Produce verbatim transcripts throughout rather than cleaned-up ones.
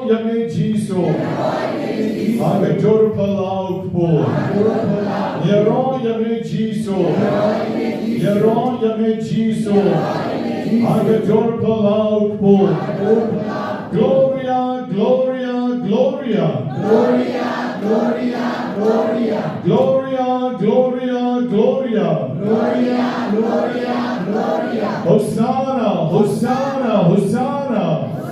Ïa me Jisu. Ha ka jor phyllaw kpu. Ïaroh ïa me Jisu. Ïaroh ïa me Jisu. Ha ka jor phyllaw kpu. Gloria, Gloria, Gloria. Gloria, Gloria, Gloria. Gloria, Gloria, Gloria. Gloria, Gloria, Gloria. Hosanna, Hosanna, Hosanna.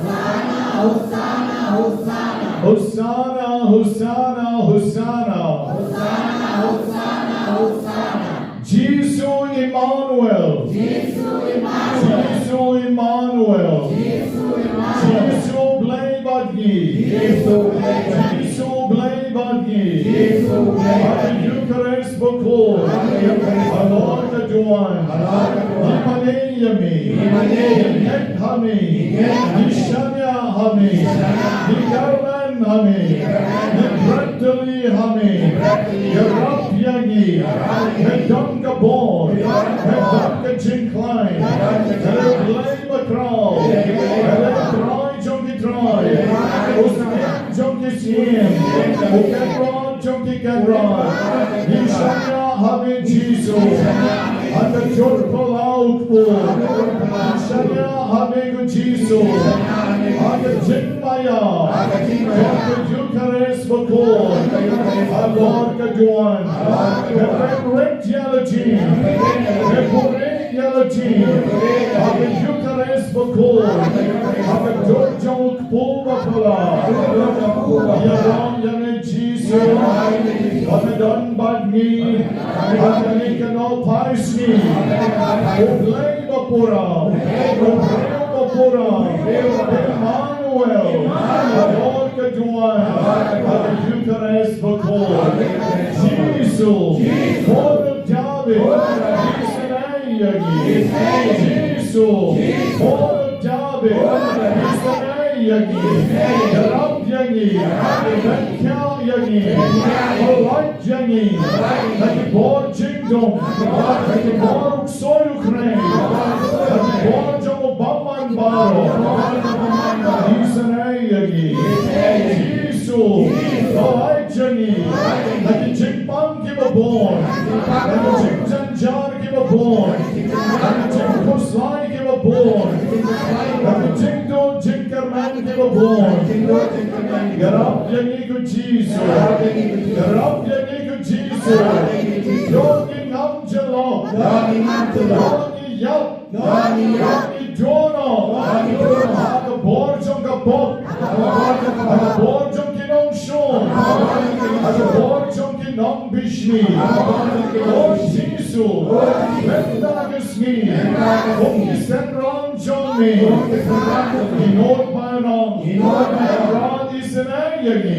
Hosanna, Hosanna, Hosanna. Hosanna, Hosanna, Hosanna. Hosanna, Hosanna, Hosanna. Jisu Immanuel. Jisu Immanuel. Jisu Immanuel. Jisu Immanuel. Jisu Blei bad ngi. Jisu Blei bad ngi. Jisu Blei bad ngi. Jisu Blei bad ngi. Ha ka Eucharist bakhuid. Ha ka Eucharist. Halor ka duwan. Halor ka duwan. Ngi mane ïa me. Ngi mane ïa me. Ngi ngeit ha me. Ngi ngeit ha me. Ngi shaniah ha me. Ngi ngeit ha me. Ngi ngeit ha me. Ngi bret tylli ha me. Ngi bret tylli ha me. Ïarap ïa ngi. Ïarap ïa ngi. Ngi don ka bor. Ngi don ka bor. Ngi don ka jingkhlaiñ. Ngi don ka jingkhlaiñ. Ngi don ka jingkhlaiñ. Blei bakhraw. Blei bakhraw. Blei Trai jong ki trai. Blei Trai jong ki trai. U Syiem jong ki syiem. U Kynrad jong ki kynrad. Ngi shaniah ha me Jisu. Ha ka jor phyllaw kpu. Ngi shaniah ha me ko Jisu. Ha ka jingmaïa jong ka Eucharist bakhuid. Halor ka duwan. Ngi pynrit ïa la jong. Ngi pynrit ïa la jong. Ha ka Eucharist bakhuid. Ha ka jor jong u kpu baphylla. Ïaroh ïa me Jisu. Ba me don bad ngi. Ha kane ka nohphai sngi. U Blei bapura. U Blei bapura. Immanuel. Halor ka duwan. Ha ka Eucharist bakhuid. Jisu. Khun u Dabid. Isynei ïa ngi. Jisu. Khun u Dabid. Isynei ïa ngi. Ïarap ïa ngi. Pynkhiah ïa ngi. Pynlait ïa ngi. Ha ki bor jingdum. Ha ki bor u ksuid u khraw. Ha ki bor jong u bymman baroh. Isynei ïa ngi. Jisu. Pynlait ïa ngi. Ha ki jingpang kiba bun. Ha ki jingjynjar kiba bun. Ha ki jingkhuslai kiba bun. Ha ki jingduh jingkyrmen kiba bun. Ïarap ïa ngi ko Jisu. Ïarap ïa ngi ko Jisu. Ïoh ngi ngam jyllop. Ïoh ngi ïap. Ïoh ngi duh noh. Ha ka bor jong ka pop. Ha ka bor jong ki nongshun. Ha ka bor jong ki nongbishni. O Jisu. Mynta ka sngi. Kum ki synran jong me. Ki nud ban ong. Kynrad isynei ïa ngi.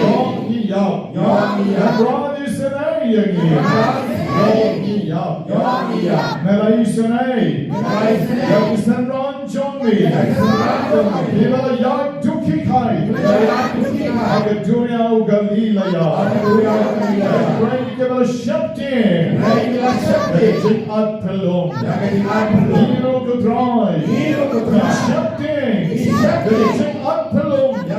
Ïoh ngi ïap. Kynrad isynei ïa ngi. Ïoh ngi ïap. Me la isynei ïa ki synran jong me. Kiba la ïaid duh khie khai ha ka duriaw Galilea. Hynrei kiba la sheptieng ïa ka jingat phyllung. Ngi ruh ko Trai, ngi sheptieng ïa ka jingat phyllung. Ïa ka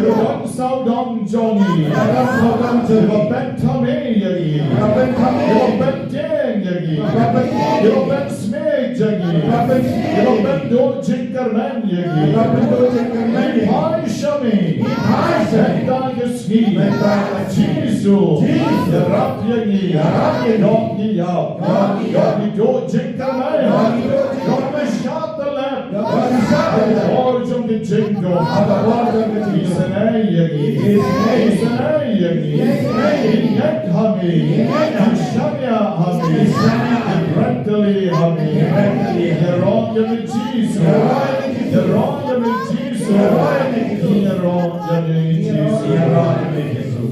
don sawdong jong ngi. Ïa ka don sawdong jong ngi. Ïa ka pynthame ïa ngi. Ïa ka pynthame. Ïa ka pyntieng ïa ngi. Ïa ka pyntieng. Ïa ka pynsmit ïa ngi. Ïa ka pynsmit. Ïa ka pynduh jingkyrmen ïa ngi. Ïa ka pynduh jingkyrmen ïa ngi. Ngi phai sha me. Ngi phai sha me. Mynta ka sngi. Mynta ka sngi. Jisu. Jisu. Ïarap ïa ngi. Ïarap ïa ngi. Ïoh ngi ïap. Ïoh ngi ïap. Ïoh ngi duh jingkyrmen. Ïoh ngi duh jingkyrmen. Ïoh ngi shah tyllep. Ïoh ngi shah tyllep. Ha ka bor jong ka jingdum. Ha ka bor jong ka jingdum. Isynei ïa ngi. Isynei. Isynei ïa ngi. Isynei. Ngi ngeit ha me. Ngi ngeit ha me. Ngi shaniah ha me. Ngi shaniah ha me. Ngi bret tylli ha me. Ngi bret tylli ha me. Ïaroh ïa me Jisu. Ïaroh ïa me Jisu. Ïaroh ïa me Jisu. Ïaroh ïa me Jisu. Ïaroh ïa me Jisu.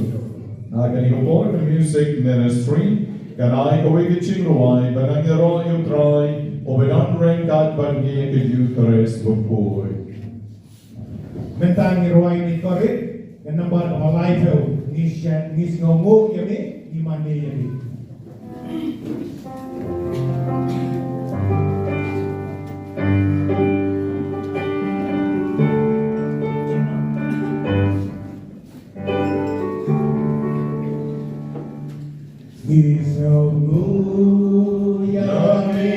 Ha kane ka por ka music ministry kan ai kawei ka jingrwai ban nang ïaroh ïa u Trai uba don ryngkat bad ngi ha ka Eukharist bakhuid. Mynta ngi rwai ïa kane ka korit, ka nambar kaba laiphew, ngi sha, ngi sngewnguh ïa me, ngi mane ïa me. Ngi sngewnguh ïa me,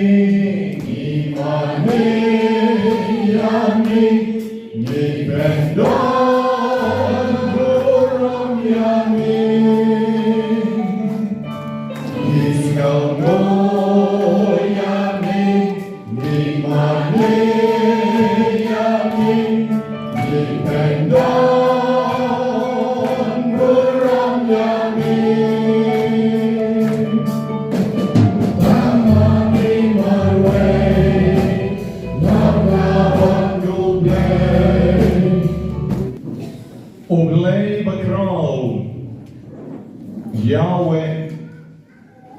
ngi mane ïa me, ngi pyndonkam burom ïa me. Ngi sngewnguh ïa me, ngi mane ïa me, ngi pyndonkam burom ïa me. Tang ma ngi marwei, ngi la wan ïa U Blei. U Blei bakhraw, Yahweh,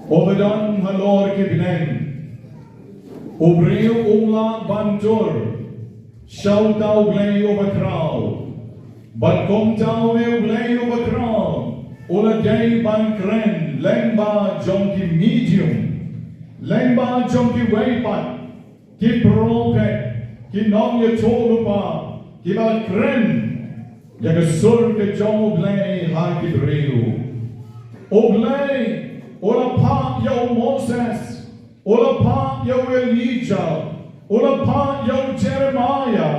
uba don halor ki bneng. U briew um lah ban tur sha uta U Blei uba khraw. Bad kumta une U Blei uba khraw u la dei ban kren lyngba jong ki medium, lyngba jong kiwei pat ki prophet, ki nongïathuh lypa, kiba la kren ïa ka sur ka jong U Blei ha ki briew. U Blei u la phah ïa u Moses, u la phah ïa u Elijah, u la phah ïa u Jeremiah,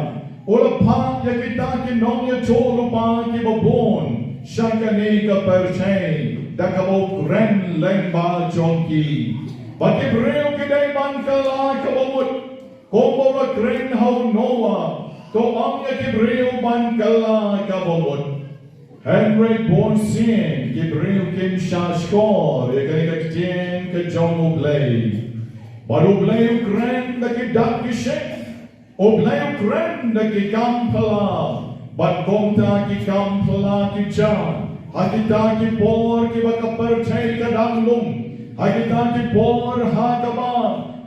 u la phah ïa kita ki nongïathuh lypa kiba bun sha kane ka pyrthei da kaba u kren lyngba jong ki. Ba ki briew ki dei ban kylla kaba mut. Kumba u la kren ha u Noah, to ong ïa ki briew ban kylla kaba mut. Hynrei bunsien ki briew kim shahshkor ïa kane ka ktien ka jong U Blei. Bad U Blei u kren da ki dak ki shit. U Blei u kren da ki kam phylla. Bad kumta ki kam phylla ki jah ha kita ki por kiba ka pyrthei ka dang lum, ha kita ki por ha kaba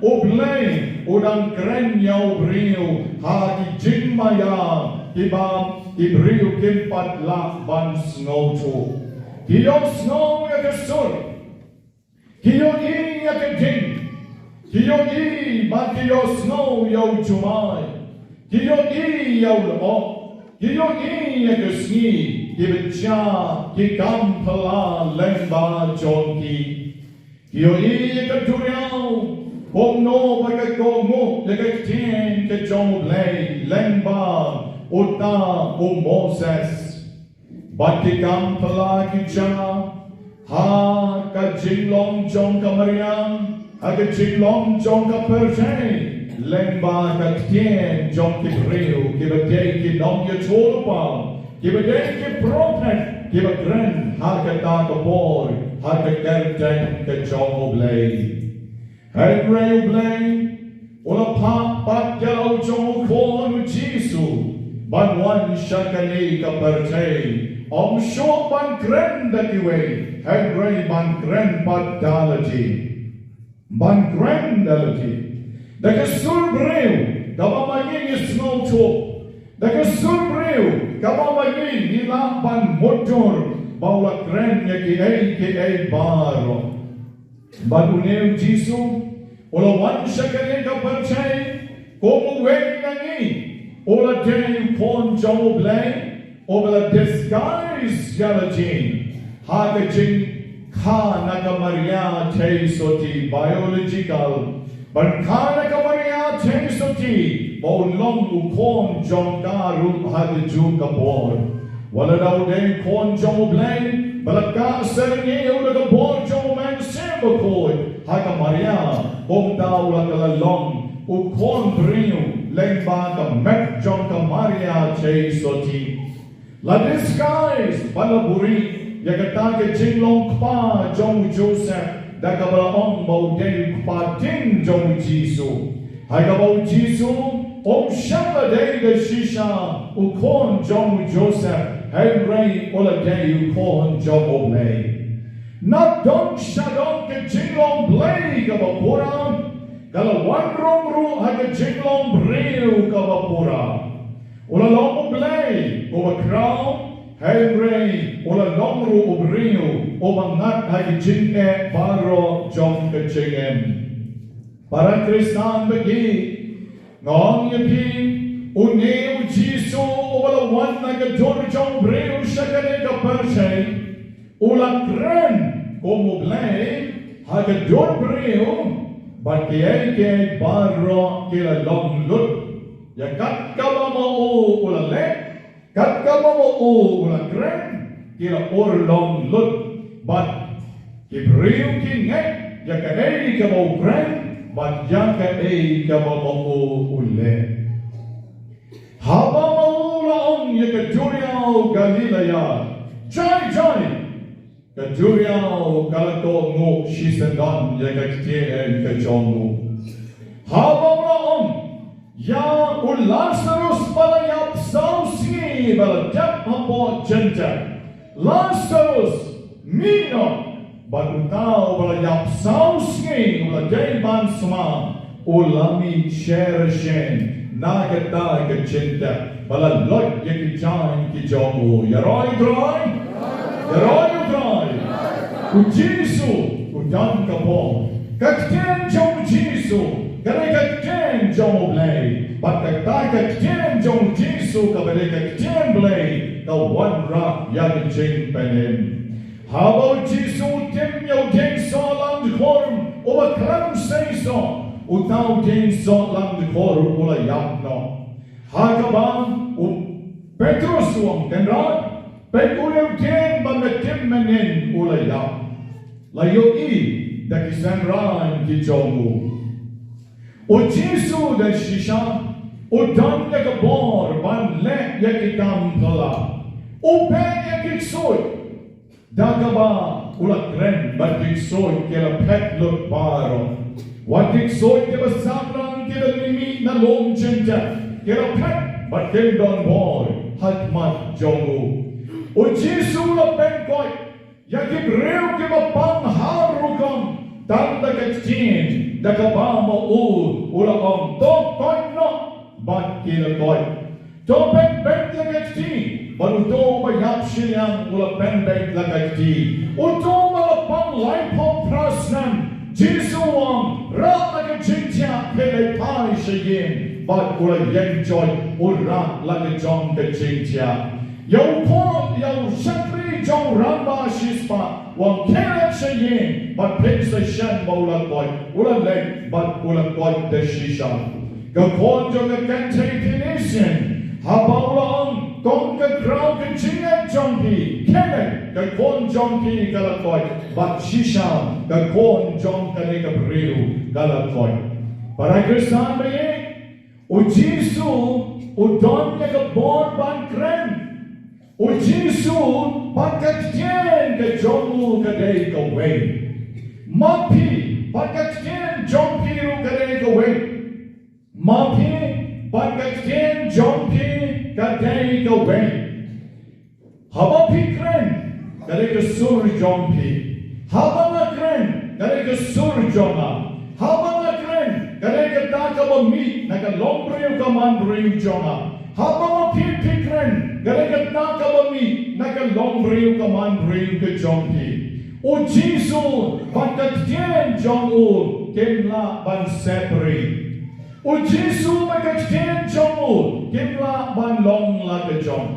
U Blei u dang kren ïa u briew ha ki jingmaïa kiba ki briew kim pat lah ban sngewthuh. Ki ïohsngew ïa ka sur, ki ïohi ïa ka ding, ki ïohi bad ki ïohsngew ïa u jumai, ki ïohi ïa u lyoh, ki ïohi ïa ka sngi, kiba jia ki kam phylla lyngba jong ki. Ki ïohi ïa ka duriaw kumno ba ka kohnguh ïa ka ktien ka jong U Blei lyngba uta u Moses. Bad ki kam phylla ki jia ha ka jinglong jong ka mariang, ha ka jinglong jong ka pyrthei, lyngba ka ktien jong ki briew kiba dei ki nongïathuhlypa, kiba dei ki prophet kiba kren ha kata ka por ha ka kyrteng ka jong U Blei. Hynrei U Blei u la phah pat ïa la u jong u khun u Jisu ban wan sha kane ka pyrthei, ym shuh ban kren da kiwei, hynrei ban kren pat da lade. Ban kren da lade. Da ka sur briew kaba ma ngi ngi sngewthuh, da ka sur briew kaba ma ngi ngi lah ban mutdur ba u la kren ïa kiei kiei baroh. Bad une u Jisu u la wan sha kane ka pyrthei kum uwei na ngi, u la dei u khun jong U Blei, uba la disguise ïa lade ha ka jingkha na ka Maria Theisotti, biological. Ban kha na ka Maria Theisotti ba un long u khun jong ka ruh ha kajuh ka por. Wat la da u dei u khun jong U Blei ba la kah syrngiew da ka bor jong U Mynsiem Bakhuid ha ka Maria, kumta u la ka la long u khun briew lyngba ka met jong ka Maria Theisotti. La disguise bad la buhrieh ïa kata ka jinglong kpa jong u Joseph da kaba la ong ba u dei u kpa ding jong u Jisu. Ha kaba u Jisu um shym la dei da shisha u khun jong u Joseph, hynrei u la dei u khun jong U Blei. Na don sha don ka jinglong Blei kaba pura, ka la wan rung ruh ha ka jinglong briew kaba pura. U la long U Blei uba khraw, hynrei u la long ruh u briew uba ngat ha ki jingeh baroh jong ka jingim. Para Khristan baieit, nga ong ïa phi, une u Jisu uba la wan na ka dur jong briew sha kane ka pyrthei, u la kren kum U Blei ha ka dur briew, bad kiei kiei baroh ki la long lut. Ïa kat kaba ma u u la leh, kat kaba ma u u la kren, ki la urlong lut. Bad ki briew ki ngeit ïa kaei kaba u kren bad ïa kaei kaba ma u u leh. Haba ma u la ong ïa ka duriaw Galilea, jai jai, ka duriaw ka la kohnguh shisyndon ïa ka ktien ka jong u. Haba u la ong ïa u Lasarus ba la ïap saw sngi ba la dep hapoh jynjar, Lasarus, mih noh. Bad uta uba la ïap saw sngi uba la dei ban sma, u la mih sher shen na kata ka jynjar ba la loit ïa ki jaiñ ki jong u. Ïaroh ïa u Trai. Ïaroh ïa u Trai. U Jisu u don ka bor. Ka ktien jong u Jisu ka dei ka ktien jong U Blei. Bad kata ka ktien jong u Jisu kaba dei ka ktien Blei ka wanrah ïa ka jingpynim. Haba u Jisu u tim ïa u dieng soh langdkhur uba khlem seisoh, uta u dieng soh langdkhur u la ïap noh. Ha kaba u Petrus u ong, Kynrad, peit une u dieng ba me tim mynnin u la ïap. La ïohi da ki synran ki jong u. U Jisu da shisha u don ïa ka bor ban leh ïa ki kam phylla. U phet ïa ki ksuid da kaba u la kren bad ki ksuid ki la phet lut baroh. Wat ki ksuid kiba samrang kiba mih na lum jynjar ki la phet bad kim don bor ha khmat jong u. U Jisu u la pynkoit ïa ki briew kiba pang har rukom Tang da ka ktien, da kaba ma u, u la ong, to koit noh, bad ki la koit. To pynbeit ïa ka kti, bad uto uba ïap shiliang u la pynbeit la ka kti. Uto uba la pang laiphew phra snem, Jisu u ong, rah la ka jingthiah, phi leit phai sha ïing, bad u la ïeng joit, u rah la ka jong ka jingthiah. Ïa u khun, ïa u shakri jong u rangbah shispah, u ong, khie leit sha ïing, bad phin sa shem ba u la koit, u la leit, bad u la koit da shisha. Ka khun jong ka kynthei Phoenician, haba u la ong, kong ka khraw ka jingngeit jong phi, khie leit, ka khun jong phi ka la koit, bad shisha, ka khun jong kane ka briew, ka la koit. Para Khristan ba ïeit, u Jisu, u don ïa ka bor ban kren. U Jisu, bad ka ktien ka jong u ka dei kawei. Ma phi, bad ka ktien jong phi ruh ka dei kawei. Ma phi, bad ka ktien jong phi ka dei kawei. Haba phi kren, ka dei ka sur jong phi. Haba nga kren, ka dei ka sur jong nga. Haba nga kren, ka dei kata kaba mih na ka longbriew ka manbriew jong nga. Haba ma phi phi kren, ka dei kata kaba mih na ka longbriew ka manbriew ka jong phi. U Jisu, bad ka ktien jong u, kim lah ban separate. U Jisu bad ka ktien jong u, kim lah ban long la ka jong.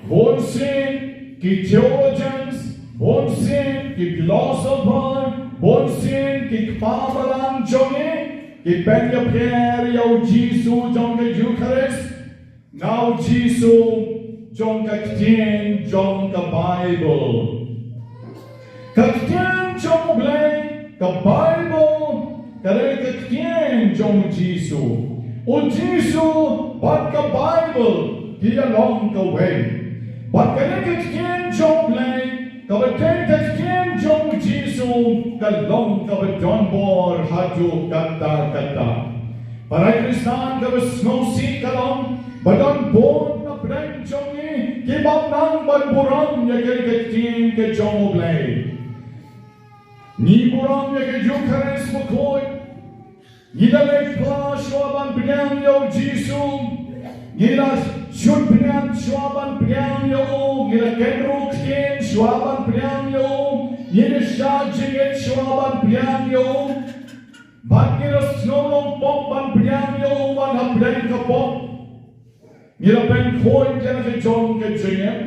Bunsien ki theologians, bunsien ki philosopher, bunsien ki kpa balang jong ngi, ki pynïapher ïa u Jisu jong ka Eucharist, nga u Jisu jong ka ktien jong ka Bible. Ka ktien jong u Blei, ka Bible, ka dei ka ktien jong u Jisu. U Jisu bad ka Bible ki ïalong kawei. Bad ka dei ka ktien jong u Blei, kaba dei ka ktien jong u Jisu, ka long kaba don bor haduh katta katta. Para Khristan kaba sngewsih ka long ba don bun na pdeng jong ngi kiba nang ban burom ïa ka ktien ka jong u Blei. Ngi burom ïa ka Eucharist bakhuid. Ngi la leit phla shuwa ban pdiang ïa u Jisu. Ngi la shun pdiang shuwa ban pdiang ïa u. Ngi la kynruh ktien shuwa ban pdiang ïa u. Ngi la shah jingit shuwa ban pdiang ïa u. Bad ngi la sngew long pop ban pdiang ïa u ban hapdeng ka pop. Ngi la pynkhuid ïa ka jong ka jingim.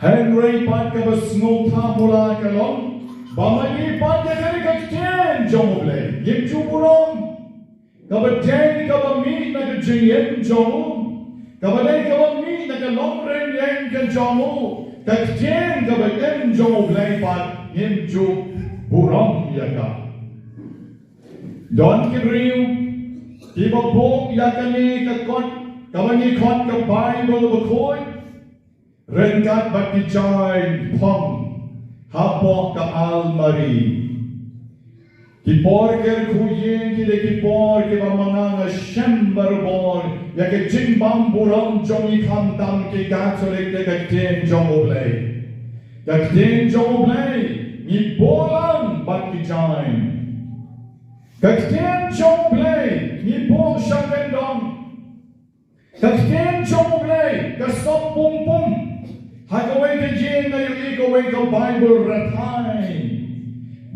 Hynrei pat kaba sngewthuh bula ka long ba ma ngi pat ïa ka ktien jong u Blei ngim ju burom. Kaba dei kaba mih na ka jingim jong u, kaba dei kaba mih na ka longrynïeng ka jong u, ka ktien kaba im jong u Blei pat ngim ju burom ïa ka. Don ki briew kiba buh ïa kane ka kot kaba ngi khot ka Baibl bakhuid ryngkat bad ki jaiñ phong hapoh ka almari. Ki por kyrkhu ïing ki dei ki por kiba ma nga nga shem barabor ïa ka jingbym burom jong ngi khamtam ki Katholik ïa ka ktien jong u Blei. Ka ktien jong u Blei ngi buh lang bad ki jaiñ. Ka ktien jong u Blei ngi buh sha kyndong. Ka ktien jong u Blei ka sop pum pum. Ha kawei ka ïing nga ïohi kawei ka Baibl rathai.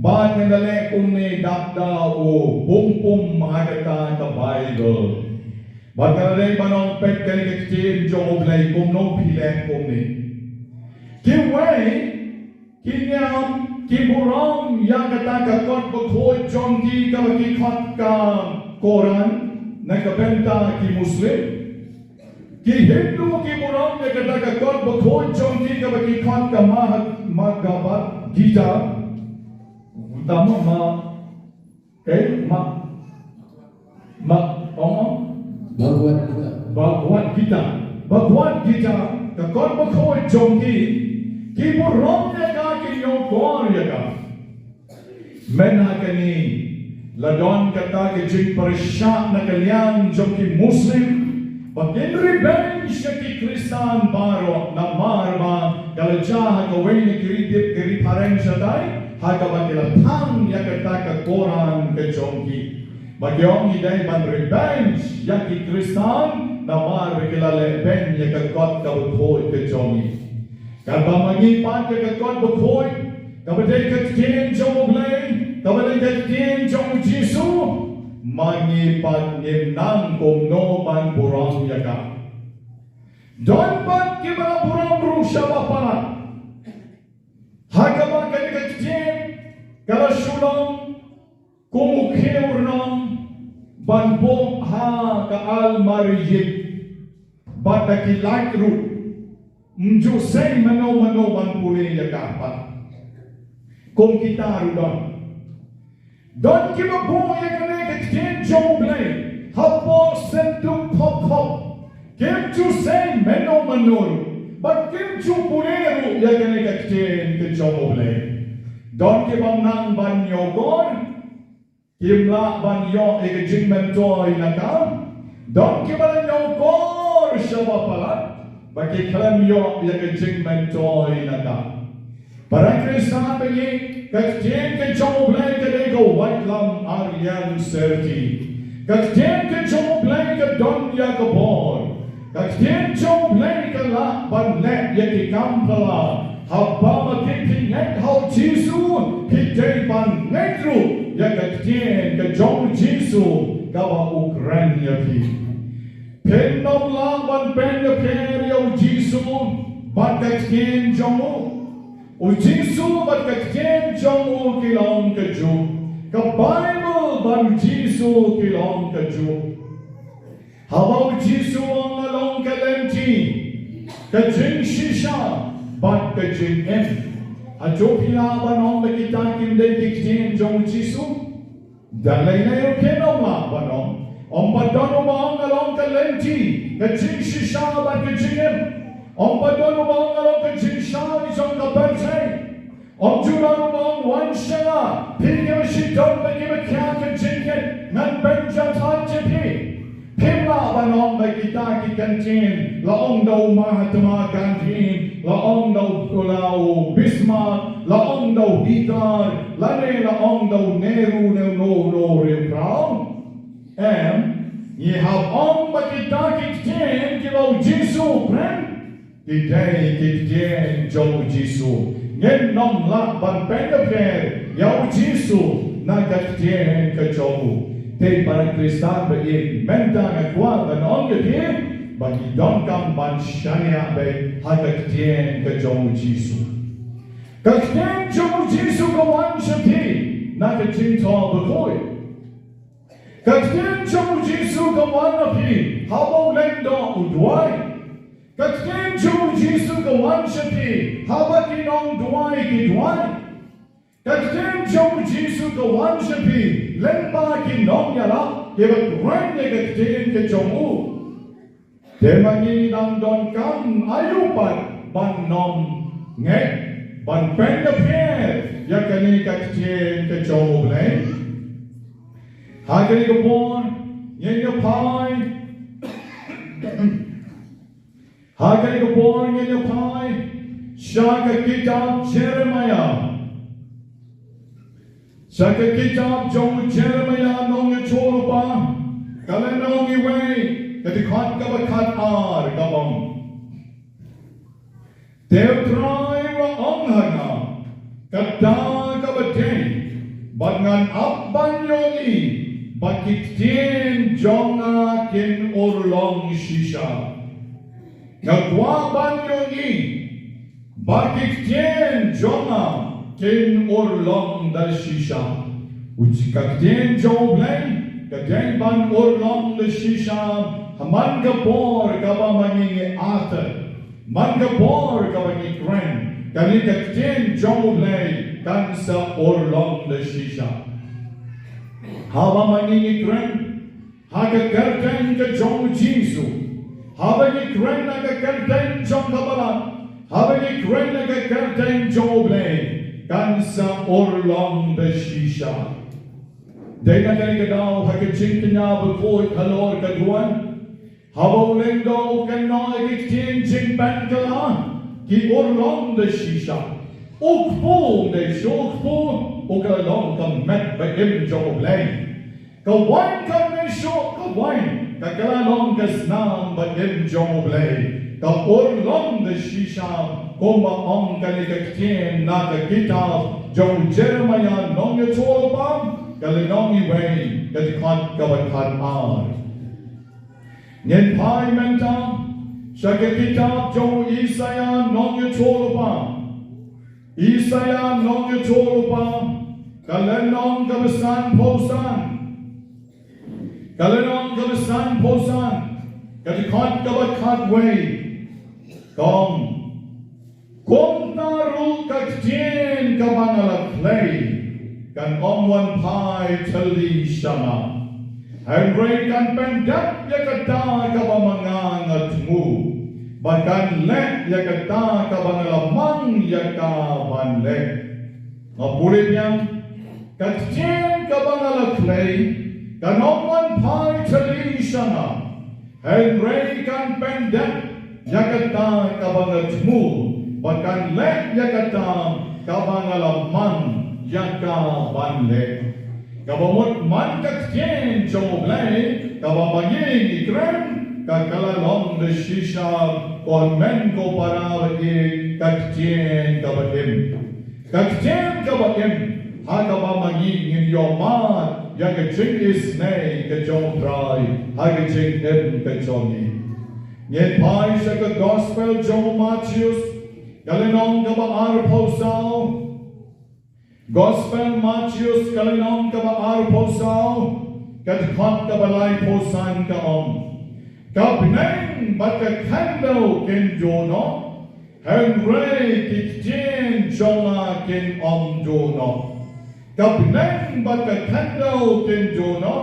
Bad nga la leh kumne, dap da u pum pum ha kata ka Baibl. Bad nga la leh ban ong, peit kane ka ktien jong u Blei, kumno phi leh kumne. Kiwei ki niam ki burom ïa kata ka kot bakhuid jong ki kaba ki khot ka Koran na ka bynta ki Muslim. Ki Hindu ki burom ïa kata ka kot bakhuid jong ki kaba ki khot ka Maha-, Bhagavad Gita. Utama ma Ei, ma, ma, ong, ong? Bhagavad Gita. Bhagavad Gita. Bhagavad Gita, ka kot bakhuid jong ki, ki burom ïa ka, ki ñiewkor ïa ka. Mynta kane, la don kata ka jingpyrshah na ka liang jong ki Muslim, ba kin revenge ïa ki Khristan baroh namar ba ka la jia ha kawei na ki ri tip ki ri phareng shatai, Ha kaba ki la thang ïa kata ka Koran ka jong ki, ba ki ong, ngi dei ban revenge ïa ki Khristan namar ba ki la leh beiñ ïa ka kot kaba khuid ka jong ngi. Katba ma ngi pat ïa ka kot bakhuid, kaba dei ka ktien jong U Blei, kaba dei ka ktien jong U Jisu, ma ngi pat ngim nang kumno ban burom ïa ka. Don pat kiba la burom ruh sha ba palat. Ha kaba kane ka ktien ka la shu long kum u khiew rnong ban buh ha ka almari ïit. Bad da ki light ruh, ym ju sei mano mano ban pule ïa ka pat. Kum kita ruh don. Don kiba buh ïa kane ka ktien jong U Blei hapoh synduk khop khop. Kim ju sei mano mano ruh, bad kim ju pule ruh ïa kane ka ktien ka jong U Blei. Don kiba nang ban ñiewkor, kim lah ban ïoh ïa ka jingmyntoi na ka. Don kiba la ñiewkor sha ba palat, ba ki khlem ïoh ïa ka jingmyntoi na ka. Para Khristan ba ïeit, ka ktien ka jong U Blei ka dei ka waitlam ar liang syrti. Ka ktien ka jong U Blei ka don ïa ka bor. Ka ktien jong U Blei ka lah ban leh ïa ki kam phylla. Haba ma phi phi ngeit ha U Jisu, phi dei ban ngeit ruh ïa ka ktien ka jong U Jisu kaba u kren ïa phi. Phim lah ban pynïapher ïa U Jisu bad ka ktien jong u. U Jisu bad ka ktien jong u ki long kajuh. Ka Baibl bad U Jisu ki long kajuh. Haba U Jisu u ong, nga long ka lynti, ka jingshisha bad ka jingim, hato phi lah ban ong ba kita kim dei ki ktien jong U Jisu? Da lei lei ruh phim lah ban ong. Ym pat don uba ong, nga long ka lynti, ka jingshisha bad ka jingim. Ym pat don uba ong, nga long ka jingshai jong ka pyrthei. Ym ju don uba ong, wan sha nga, phi kiba shitom bad kiba khia ka jingngeit, ngan pynjahthait ïa phi. Phim lah ban ong ba kita ki kyntien, la ong da u Mahatma Gandhi, la ong da u, la u Bismarck, la ong da u Hitler, lane la ong da u Nehru ne uno uno u riewkhraw. Em, ngi hap ong ba kita ki ktien kiba U Jisu u kren, ki dei ki ktien jong U Jisu. Ngim lah ban pynïapher ïa U Jisu na ka ktien ka jong u. Te para Khristan ba ïeit, mynta nga kwah ban ong ïa phi ba ngi donkam ban shaniah beit ha ka ktien ka jong U Jisu. Ka ktien jong U Jisu ka wan sha phi na ka jingthoh bakhuid. Ka ktien jong U Jisu ka wan ha phi haba u lyngdoh u duwai. Ka ktien jong U Jisu ka wan sha phi haba ki nongduwai ki duwai. Ka ktien jong U Jisu ka wan sha phi lyngba ki nongïalam kiba kren ïa ka ktien ka jong u. Te ma ngi dang donkam aïu pat ban nym ngeit, ban pynïapher ïa kane ka ktien ka jong U Blei? Ha kane ka por ngin ïa phai, ha kane ka por ngin ïa phai sha ka kitab Jeremiah. Sha ka kitab jong u Jeremiah nongïathuhlypa, ka lynnong kawei, ka dkhot kaba khatar, ka ong: Te U Trai u la ong ha nga, kata kaba dei, bad ngan ap ban ïohi ba ki ktien jong nga kin urlong shisha. Nga kwah ban ïohi ba ki ktien jong nga kin urlong da shisha. U Ji-, ka ktien jong U Blei ka dei ban urlong da shisha. Ha man ka por kaba ma ngi ngi atat, man ka por kaba ngi kren, kane ka ktien jong U Blei kan sa urlong da shisha. Haba ma ngi ngi kren ha ka kyrteng ka jong U Jisu, haba ngi kren ha ka kyrteng jong ka Balang, haba ngi kren ha ka kyrteng jong U Blei, kan sa urlong da shisha. Dei na kane ka daw ha ka Jingkñia Bakhuid halor ka duwan, haba u lyngdoh u kynnoh ïa ki ktien jingpynkylla, ki urlong da shisha. U kpu, ym dei shuh u kpu, u ka la long ka met ba im jong U Blei. Ka wain kam dei shuh ka wain, ka ka la long ka snam ba im jong U Blei. Ka urlong da shisha, kumba ong kane ka ktien na ka kitab jong u Jeremiah nongïathuhlypa, ka lynnong wei, ka dkhot kaba khatar. Ngin phai mynta sha ka kitab jong u Isaiah nongïathuhlypa. Isaiah nongïathuhlypa, ka lynnong kaba sanphew san. Ka lynnong kaba sanphew san, ka dkhot kaba khatwei. Ka ong, kumta ruh ka ktien kaba nga la khlei kan ym wan phai tylli sha nga. Hynrei kan pyndep ïa kata kaba ma nga nga thmu, bad kan leh ïa kata kaba nga la mang ïa ka ban leh. Nga pule biang, ka ktien kaba nga la khlei kan ym wan phai tylli sha nga. Hynrei kan pyndep ïa kata kaba nga thmu, bad kan leh ïa kata kaba nga la mang ïa ka ban leh. Kaba mut man ka ktien jong U Blei kaba ma ngi ngi kren, ka ka la long da shisha, ko hynmen ko para ba ïeit, ka ktien kaba im. Ka ktien kaba im, ha kaba ma ngi ngin ïoh mad ïa ka jingisynei ka jong U Trai ha ka jingim ka jong ngi. Ngin phai sha ka Gospel jong u Mathaios, ka lynnong kaba arphew saw. Gospel Mathaios, ka lynnong kaba arphew saw, ka dkhot kaba laiphew san, ka ong, ka bneng bad ka khyndew kin duh noh, hynrei ki ktien jong nga kin ym duh noh. Ka bneng bad ka khyndew kin duh noh,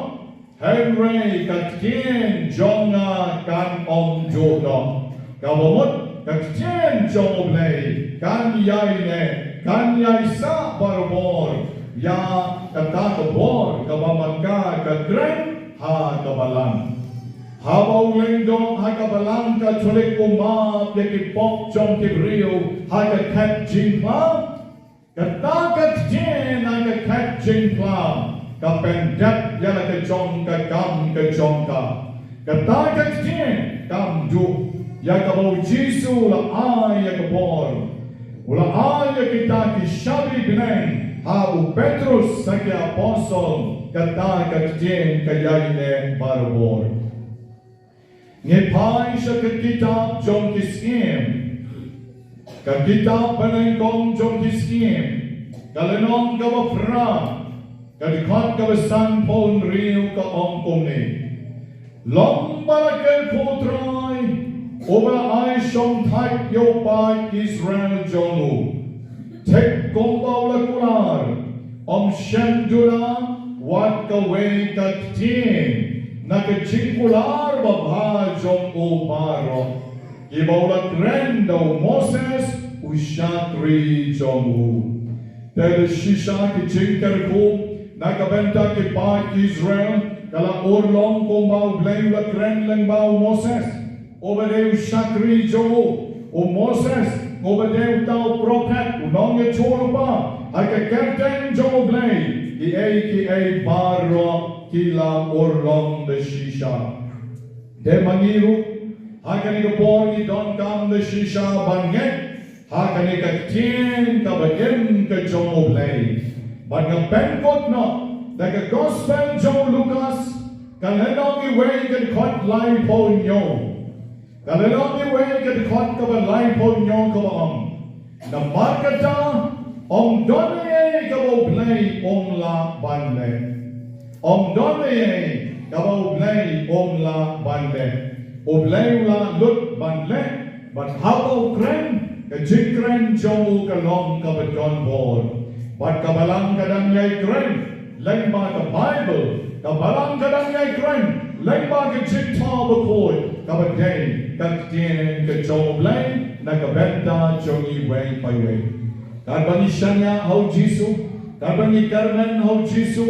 hynrei ka ktien jong nga kan ym duh noh. Kaba mut ka ktien jong U Blei kan ïaineh, kan ïaisah barabor ïa kata ka bor kaba ma nga nga kren ha ka balang. Haba u lyngdoh ha ka balang Katholik u map ïa ki pop jong ki briew ha ka khet jingphla, kata ka ktien ha ka khet jingphla ka pyndep ïa la ka jong ka kam ka jong ka. Kata ka ktien kam duh ïa kaba u Jisu u la ai ïa ka bor. U la ai ïa kita ki shabi bneng ha u Petrus sa ki apostol, kata ka ktien ka ïaineh barabor. Ngi phai sha ka kitab jong ki Syiem. Ka kitab banyngkong jong ki Syiem, ka lynnong kaba phra, ka dkhot kaba sanphew hynriew, ka ong kumne: Long ba la kyrkhu Trai, uba la ai shongthait ïa u paid Israel jong u. Thik kumba u la kular, ym shym duna wat kawei ka ktien na ka jingkular babha jong u baroh, kiba u la kren da u Moses u shakri jong u. Te da shisha ki jingkyrkhu na ka bynta ki paid Israel ka la urlong kumba U Blei u la kren lyngba u Moses. Uba dei u shakri jong u, u Moses, uba dei uta u prophet, u nongïathuhlypa ha ka kyrteng jong U Blei, kiei kiei baroh ki la urlong da shisha. Te ma ngi ruh ha kane ka por ngi donkam da shisha ban ngeit ha kane ka ktien kaba im ka jong U Blei. Bad nga pynkut noh da ka Gospel jong u Lukas, ka lynnong wei, ka dkhot laiphew hynñiew. Ka lynnong wei, ka dkhot kaba laiphew hynñiew, kaba ong: Namar kata, ym don ei ei kaba U Blei um lah ban leh. Ym don ei ei kaba U Blei um lah ban leh. U Blei u lah lut ban leh, bad haba u kren, ka jingkren jong u ka long kaba don bor. Bad ka balang ka dang ïai kren lyngba ka Baibl, ka balang ka dang ïai kren lyngba ka Jingthoh Bakhuid, kaba dei ka ktien ka jong U Blei na ka bynta jong ngi iwei pa iwei. Katba ngi shaniah ha u Jisu, katba ngi kyrmen ha u Jisu,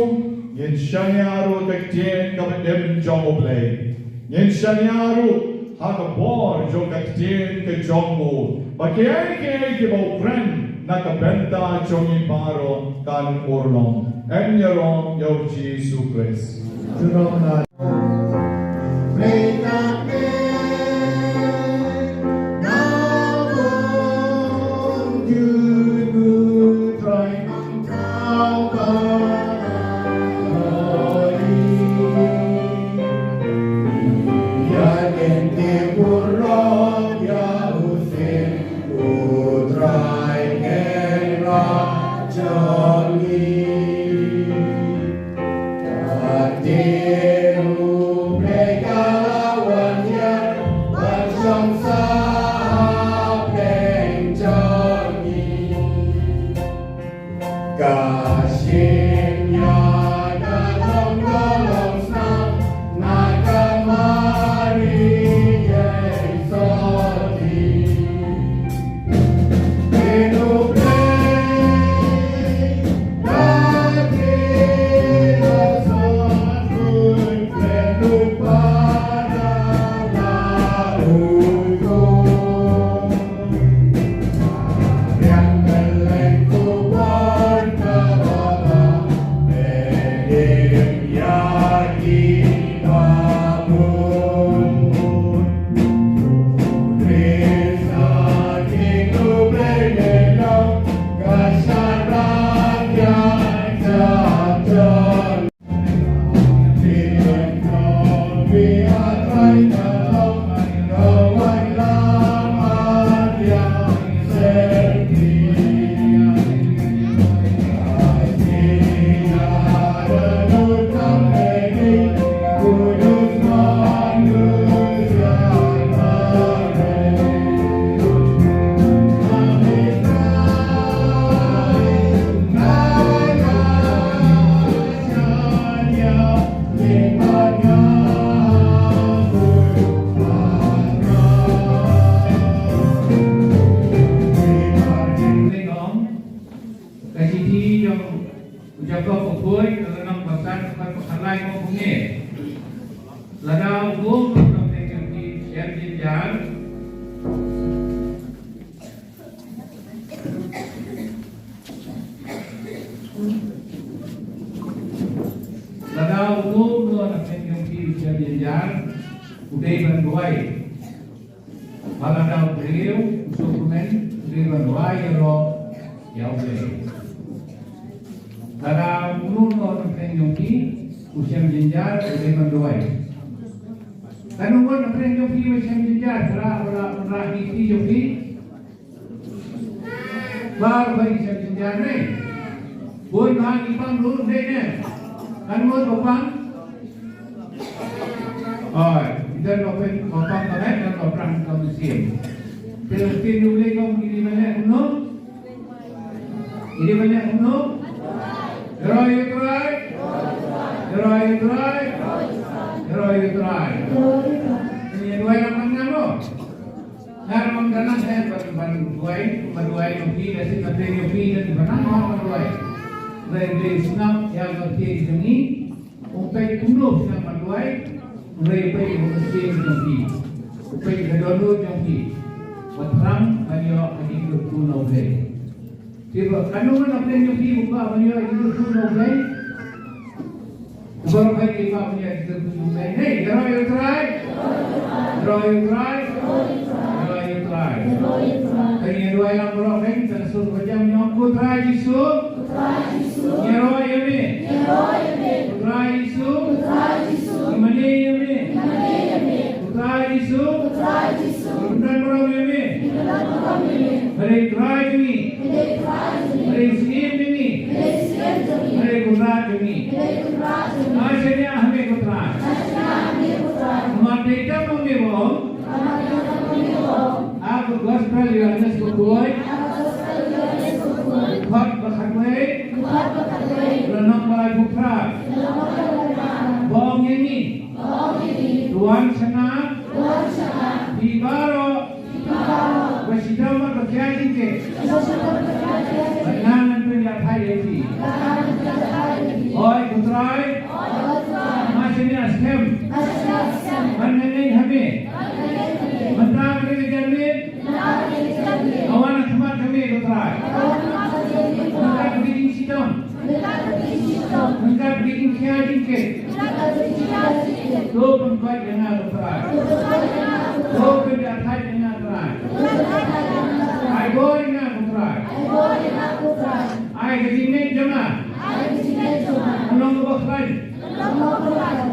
ngin shaniah ruh ha ka ktien kaba im jong U Blei. Ngin shaniah ruh ha ka bor jong ka ktien ka jong u, ba kiei kiei kiba u kren Na ka bynta jong ngi baroh kan urlong. Yn ïaroh ïa u Jisu Khrist. Junom na. U Trai Kynrad jong ngi. Ka ktien U Blei ka la wan hiar ban shong sha pdeng jong ngi. Ka shim ïa ka long ka long snam na ka Mari Jaisotti. Ka shithi jong u Jakob bakhuid, ka lynnong ba san, ka dkhot ba khatlai, ka ong kumne. Lada u bun ruh na pdeng jong phi u shem jynjar, lada u bun ruh na pdeng jong phi u shem jynjar, u dei ban duwai. Ba lada u briew u sngewkmen, u dei ban duwai ïaroh ïa U Blei. Lada uno uno na pdeng jong phi u shem jynjar, u dei ban duwai. Katno ngut na pdeng jong phi ba shem jynjar, trai ba la wanrah ïa ki kti jong phi? Baroh ba ki shem jynjar ne. Bun ba ki pang ruh ne ne. Katno ngut ba pang? Oi, ita ba pang, ba pang ka met, ba pang ka mynsiem. Te la tin U Blei kum ki dei ban leh kumno? Ki dei ban leh kumno? Ïaroh ïa U Trai. Ïaroh ïa U Trai. Ïaroh ïa U Trai. Ïa duwai lang ban ngam mo. Ngan ym da nang eh ban, ban duwai, ban duwai jong phi, lehse na pdeng jong phi, lehse ban nang ban duwai. Hynrei U Blei u sngap ïa ka ktien jong ngi. U peit kumno phi nang ban duwai, hynrei u peit ïa ka mynsiem jong phi, u peit ïa ka dohnud jong phi, ba thrang ban ïoh ka jingkyrkhu na U Blei. Te ba katno ngut na pdeng jong phi ba kwah ban ïoh ka jingkyrkhu na U Blei? Baroh ba ki kwah ban ïoh ka jingkyrkhu na U Blei, hei, ïaroh ïa U Trai. Ïaroh ïa U Trai. Ïaroh ïa U Trai. Te ngin duwai lang baroh, hei, kita sur ba jam, ïa, Ko Trai Jisu. Ko Trai Jisu. Ngi ïaroh ïa me. Ngi ïaroh ïa me. Ko Trai Jisu. Ko Trai Jisu. Ngi mane ïa me. Ngi mane ïa me. Ko Trai Jisu. Ko Trai Jisu. Ngi pyndonkam ïa me. Ngi pyndonkam ïa me. Me dei Trai jong ngi. Me dei Trai jong ngi. Me dei Syiem jong ngi. Me dei Syiem jong ngi. Me dei Kynrad jong ngi. Me dei Kynrad jong ngi. Ai shaniah ha me Ko Trai. Ai shaniah ha me Ko Trai. Namar dei tam ma me ba ong. Ha ka Gospel Ïoannis bakhuid. Dkhot ba khatwei. Lynnong ba laiphew phra. Ba ong ïa ngi. To wan shana. Phi baroh. Ba shitom bad ba khia jingkit. Bad nga ngan pynïaid ïa phi. Oi Ko Trai. Nga shaniah skhem. Ban ngeit ha me. Mynta ka dei ka janmiet. Ka wan ha khmat jong me Ko Trai. Ïa jingkit. To pynkoit ïa nga ko Trai. To pynjahthait ïa nga Trai. Ai bor ïa nga ko Trai. Ai ka jingngeit jong nga. Ka long kaba khlaiñ.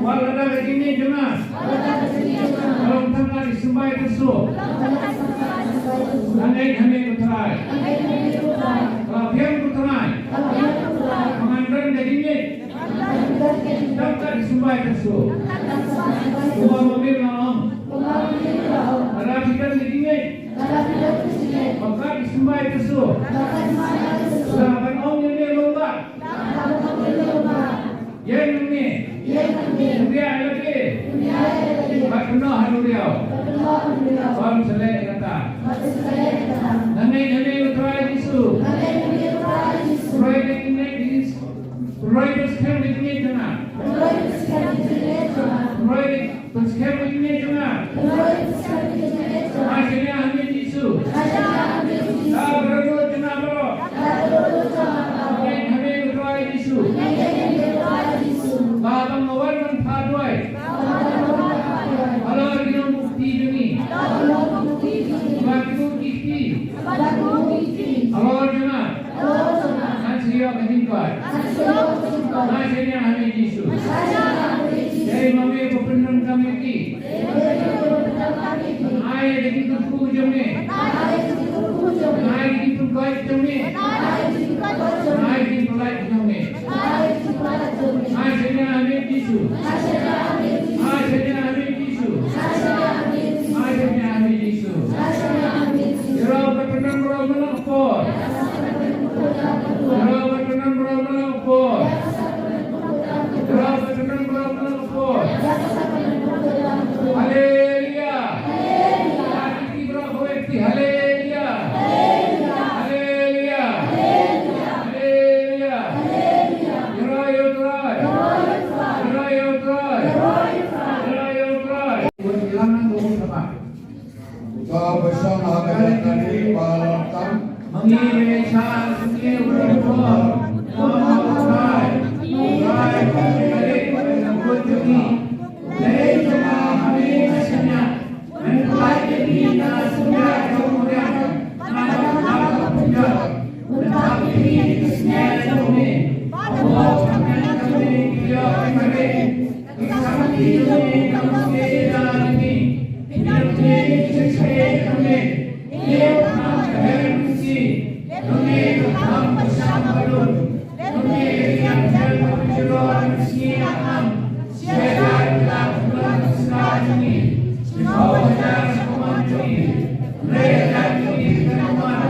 Wat lada ka jingngeit jong nga ka long tang ka jingsymbai kyrsuh, nga ngeit ha me ko Trai. Ka la biang ko Trai ba ngan don ka jingngeit. Tang ka jingsymbai kyrsuh. Kumba ma me la ong, lada phi don ka jingngeit ba ka jingsymbai kyrsuh, la ban ong ïa me, long ba ïeng nangne. Ïeng nangne. Pynriah ïa lade. Pynriah ïa lade. Bad kynnoh ha duriaw. Bad kynnoh ha duriaw. Bad sa leh ïa kata. Bad sa leh ïa kata. Nga ngeit ha me ko Trai Jisu. Nga ngeit ha me ko Trai Jisu. Pynroi ka jingngeit, pynroi ka skhem ka jingngeit jong nga. Pynroi ka skhem ka jingngeit jong nga. Pynroi ka skhem ka jingngeit jong nga. Pynroi ka skhem ka jingngeit jong nga. Nga shaniah ha me Jisu. Nga shaniah ha me Jisu. Da ka dohnud jong nga baroh. Nga ngeit ha me ko Trai Jisu. Ba haba nga wan ban phah duwai, halor ki nongbuh kti jong ngi, ba ki buh ki kti halor jong nga, ngan sa ïoh ka jingkoit. Nga shaniah ha me Jisu. Dei ma me ba pyndonkam ïa ki. Ai ïa ka jingkyrkhu jong me. Ai ïa ka jingpynkoit jong me. Ai ïa ka jingpynlait jong me. Nga shaniah ha me Jisu. Nga shaniah ha me Jisu. Nga shaniah ha me Jisu. Ïa la ka pyndonkam baroh man la ka por. Ïa la ka pyndonkam baroh man la ka por. Haleluya. Haleluya. Haleluya. Haleluya. Haleluya. Haleluya. Ïaroh ïa u Trai. Ïaroh ïa u Trai. Ïaroh ïa u Trai. Ka ba shong ha ka jaka ni ba la tam. Ma ngi ba ïaishah sha ngi ruh, ko Trai, ko Trai, ko Trai, ko Trai, ko Trai. Dei jong nga ha me nga shaniah. Men pynlait ïa ngi na ka syndah jong u Mariang, na ka bynta ka pynjot. Pynlait ïa ngi na ka syndah jong me. Haba ka bynta ka me ki ïoh ki mareh. Ki samti jong me ka mut ki ïada ïa ngi. Ki nang ïa ngi ki shisha ka me. Ïa ka kam ka her mynsiem. Ka me ka kam ka sham ka dun. Ka me ka ïa ka her ka pynjulor ka sngi ka kam. Shi hajar ki lak ki lak ki sla jong ngi. Shiphew hajar ka mon jong ngi. Hynrei hajar jong ngi ka mon.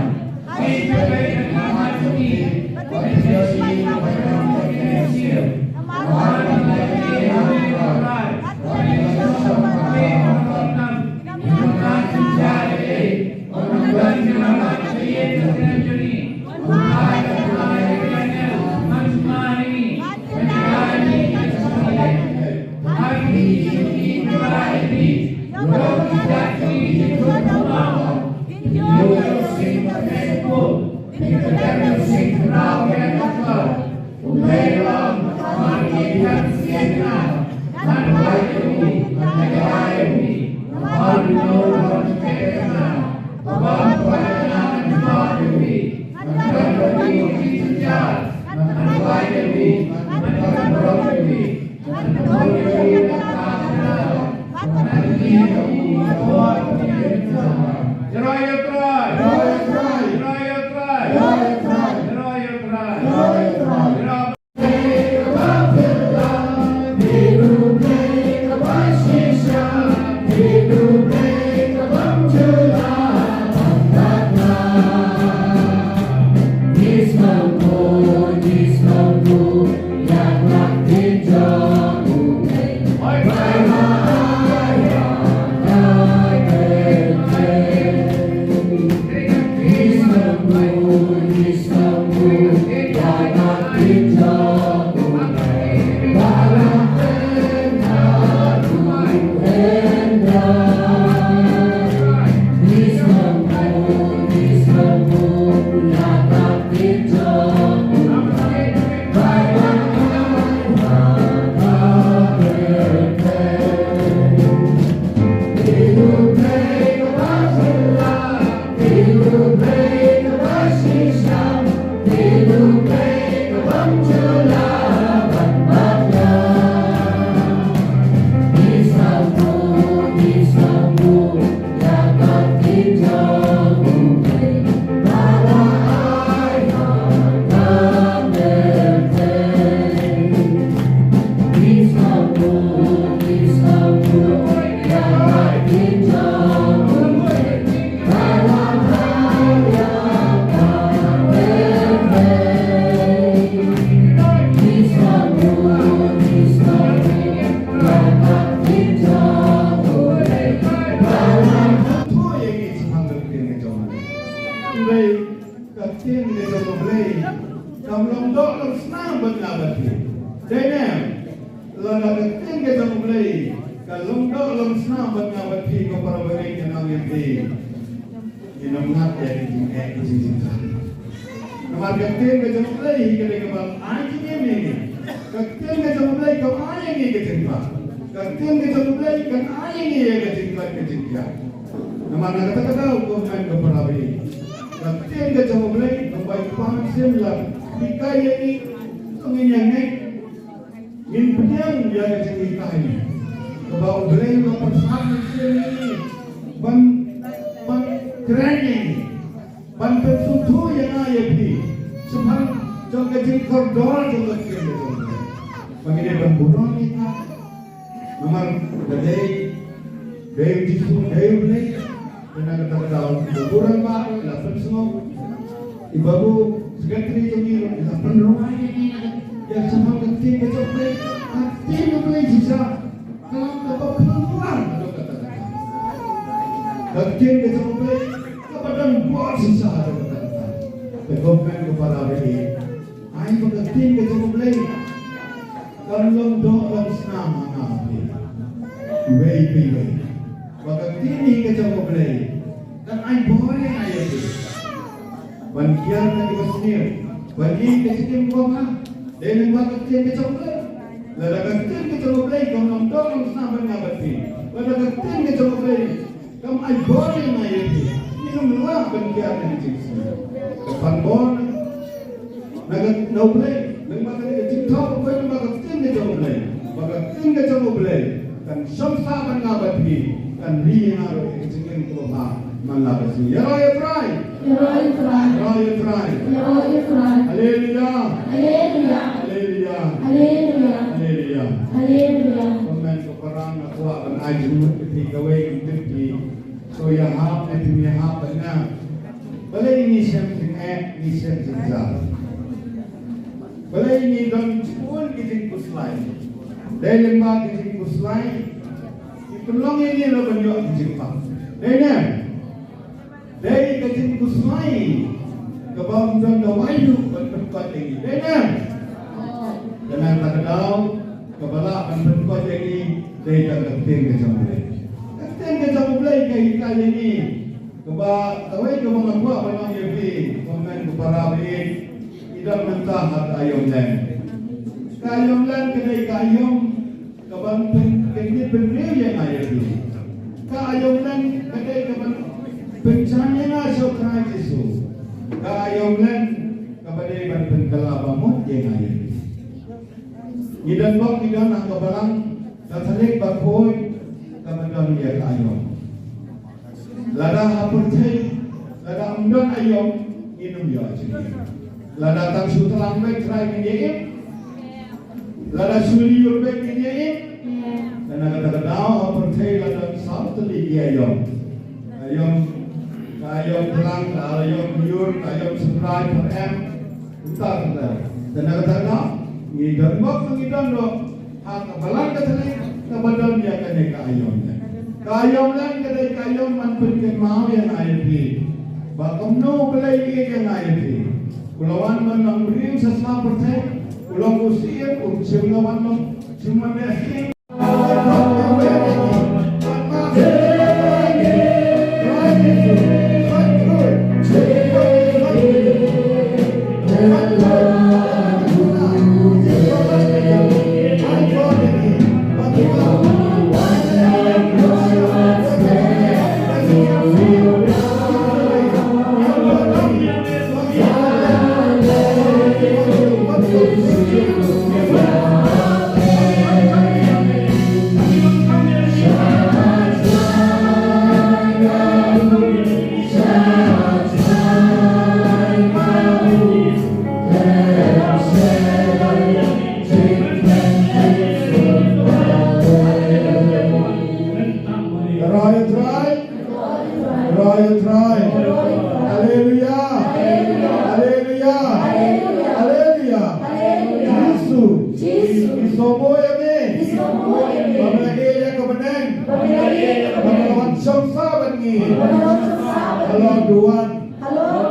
Hynrei ka ktien ka jong U Blei kam long doh long snam bad nga bad phi. Dei ne? Lada ka ktien ka jong U Blei ka long doh long snam bad nga bad phi, ko para bangeit, ngan ong ïa phi, ngin ym ngat ïa ki jingeh ki jingjynjar. Namar ka ktien ka jong U Blei hi ka dei kaba ai jingim ïa ngi. Ka ktien ka jong U Blei kam ai ïa ngi ka jingpang. Ka ktien ka jong U Blei kan ai ïa ngi ïa ka jingkoit ka jingkhiah. Namar na kata ka daw, ko hynmen ko para bangeit, ka ktien ka jong U Blei, naba i Kpa mynsiem la hikai ïa ngi, to ngin ïa ngeit, ngin pdiang ïa ka jinghikai kaba U Blei u la pynshai mynsiem ïa ngi ban, ban kren ïa ngi, ban pynsngewthuh ïa nga ïa phi shaphang jong ka jingkordor jong ka ktien ka jong U Blei. Ba ngi dei ban burom ïa ka. Namar ka dei, dei U Jisu, dei U Blei. Te na kata ka daw, i babu rangbah la pynsngew, i babu secretary jong ngi la pynrwai ïa ngi ïa shaphang ka ktien ka jong U Blei. Ka ktien U Blei shisha ka long kaba pynrwai haduh katta katta. Ka ktien ka jong U Blei kaba don bor shisha haduh katta katta. Te ko hynmen ko para bangeit, ai ba ka ktien ka jong U Blei kan long doh long snam ha nga ha phi. Iwei pa iwei. Ba ka ktien hi ka jong U Blei kan ai bor ïa nga ïa phi ban kiar na kiba sniew, ban ïeng ka jingim kaba bha. Dei lyngba ka ktien ka jong U Blei. Lada ka ktien ka jong U Blei kam long doh long snam bad nga bad phi, lada ka ktien ka jong U Blei kam ai bor ïa nga ïa phi, ngin ym lah ban kiar na ka jingsniew. Ka pan bor na, na ka, na U Blei, lyngba kane ka jingthoh, lyngba ka ktien ka jong U Blei. Ba ka ktien ka jong U Blei kan shong sah bad nga bad phi, kan ri ïa nga ruh ïa ka jingim kaba bha man la ka sngi. Ïaroh ïa U Trai. Ïaroh ïa U Trai. Ïaroh ïa U Trai. Ïaroh ïa U Trai. Haleluya. Haleluya. Haleluya. Haleluya. Haleluya. Haleluya. Ko hynmen ko para, nga kwah ban ai jingmut ïa phi kawei ka tip phi. To ïahap ne phim ïahap bad nga. Balei ngi shem jingeh, ngi shem jingjar? Balei ngi don shibun ki jingkhuslai? Dei lyngba ki jingkhuslai ki pynlong ïa ngi ruh ban ïoh ki jingpang. Dei ne? Dei ka jingkhuslai kaba ym don dawai ruh ban pynkoit ïa ngi. Dei ne? Te na kata ka daw, kaba lah ban pynkoit ïa ngi dei tang ka ktien ka jong U Blei. Ka ktien ka jong U Blei ka hikai ïa ngi. Kaba kawei kaba nga kwah ban ong ïa phi, ko hynmen ko para bangeit, ngi don mynta ha ka aïom leng. Ka aïom leng ka dei ka aïom kaban pyn, kan pynbriew ïa nga ïa phi. Ka aïom leng ka dei kaban pynjan ïa nga sha U Trai Jisu. Ka aïom leng kaba dei ban pynkylla ba mut ïa nga ïa phi. Ngi don bok, ngi don ha ka balang Katholik bakhuid kaba don ïa ka aïom. Lada ha pyrthei, lada ym don aïom, ngin ym ïoh jingim. Lada tang shu tlang beit Trai ngin ïa im. Lada shu lyiur beit ngin ïa im. Te na kata ka daw ha pyrthei la don saw tylli ki aïom. Aïom, ka aïom tlang, ka aïom lyiur, ka aïom sumrai, pyrem. Kumta kumta. Te na kata ka daw, ngi don bok, ngi don bok ha ka balang Katholik kaba don ïa kane ka aïom leng. Ka aïom leng ka dei ka aïom ban pynkynmaw ïa nga ïa phi ba kumno U Blei u ïeit ïa nga ïa phi. U la wan ban long briew sha sla pyrthei, u long u siem, u shym la wan long shim wan leh siem. Ïaroh ïa U Trai. Ïaroh ïa U Trai. Haleluya. Haleluya. Haleluya. Jisu. Jisu. Ngi sngewbha ïa me. Ngi sngewbha ïa me. Ba me la ïeh ïa ka bneng. Ba me la ïeh ïa ka bneng. Ba me la wan shong sah bad ngi. Ba me la wan shong sah bad ngi. Halor duwan. Halor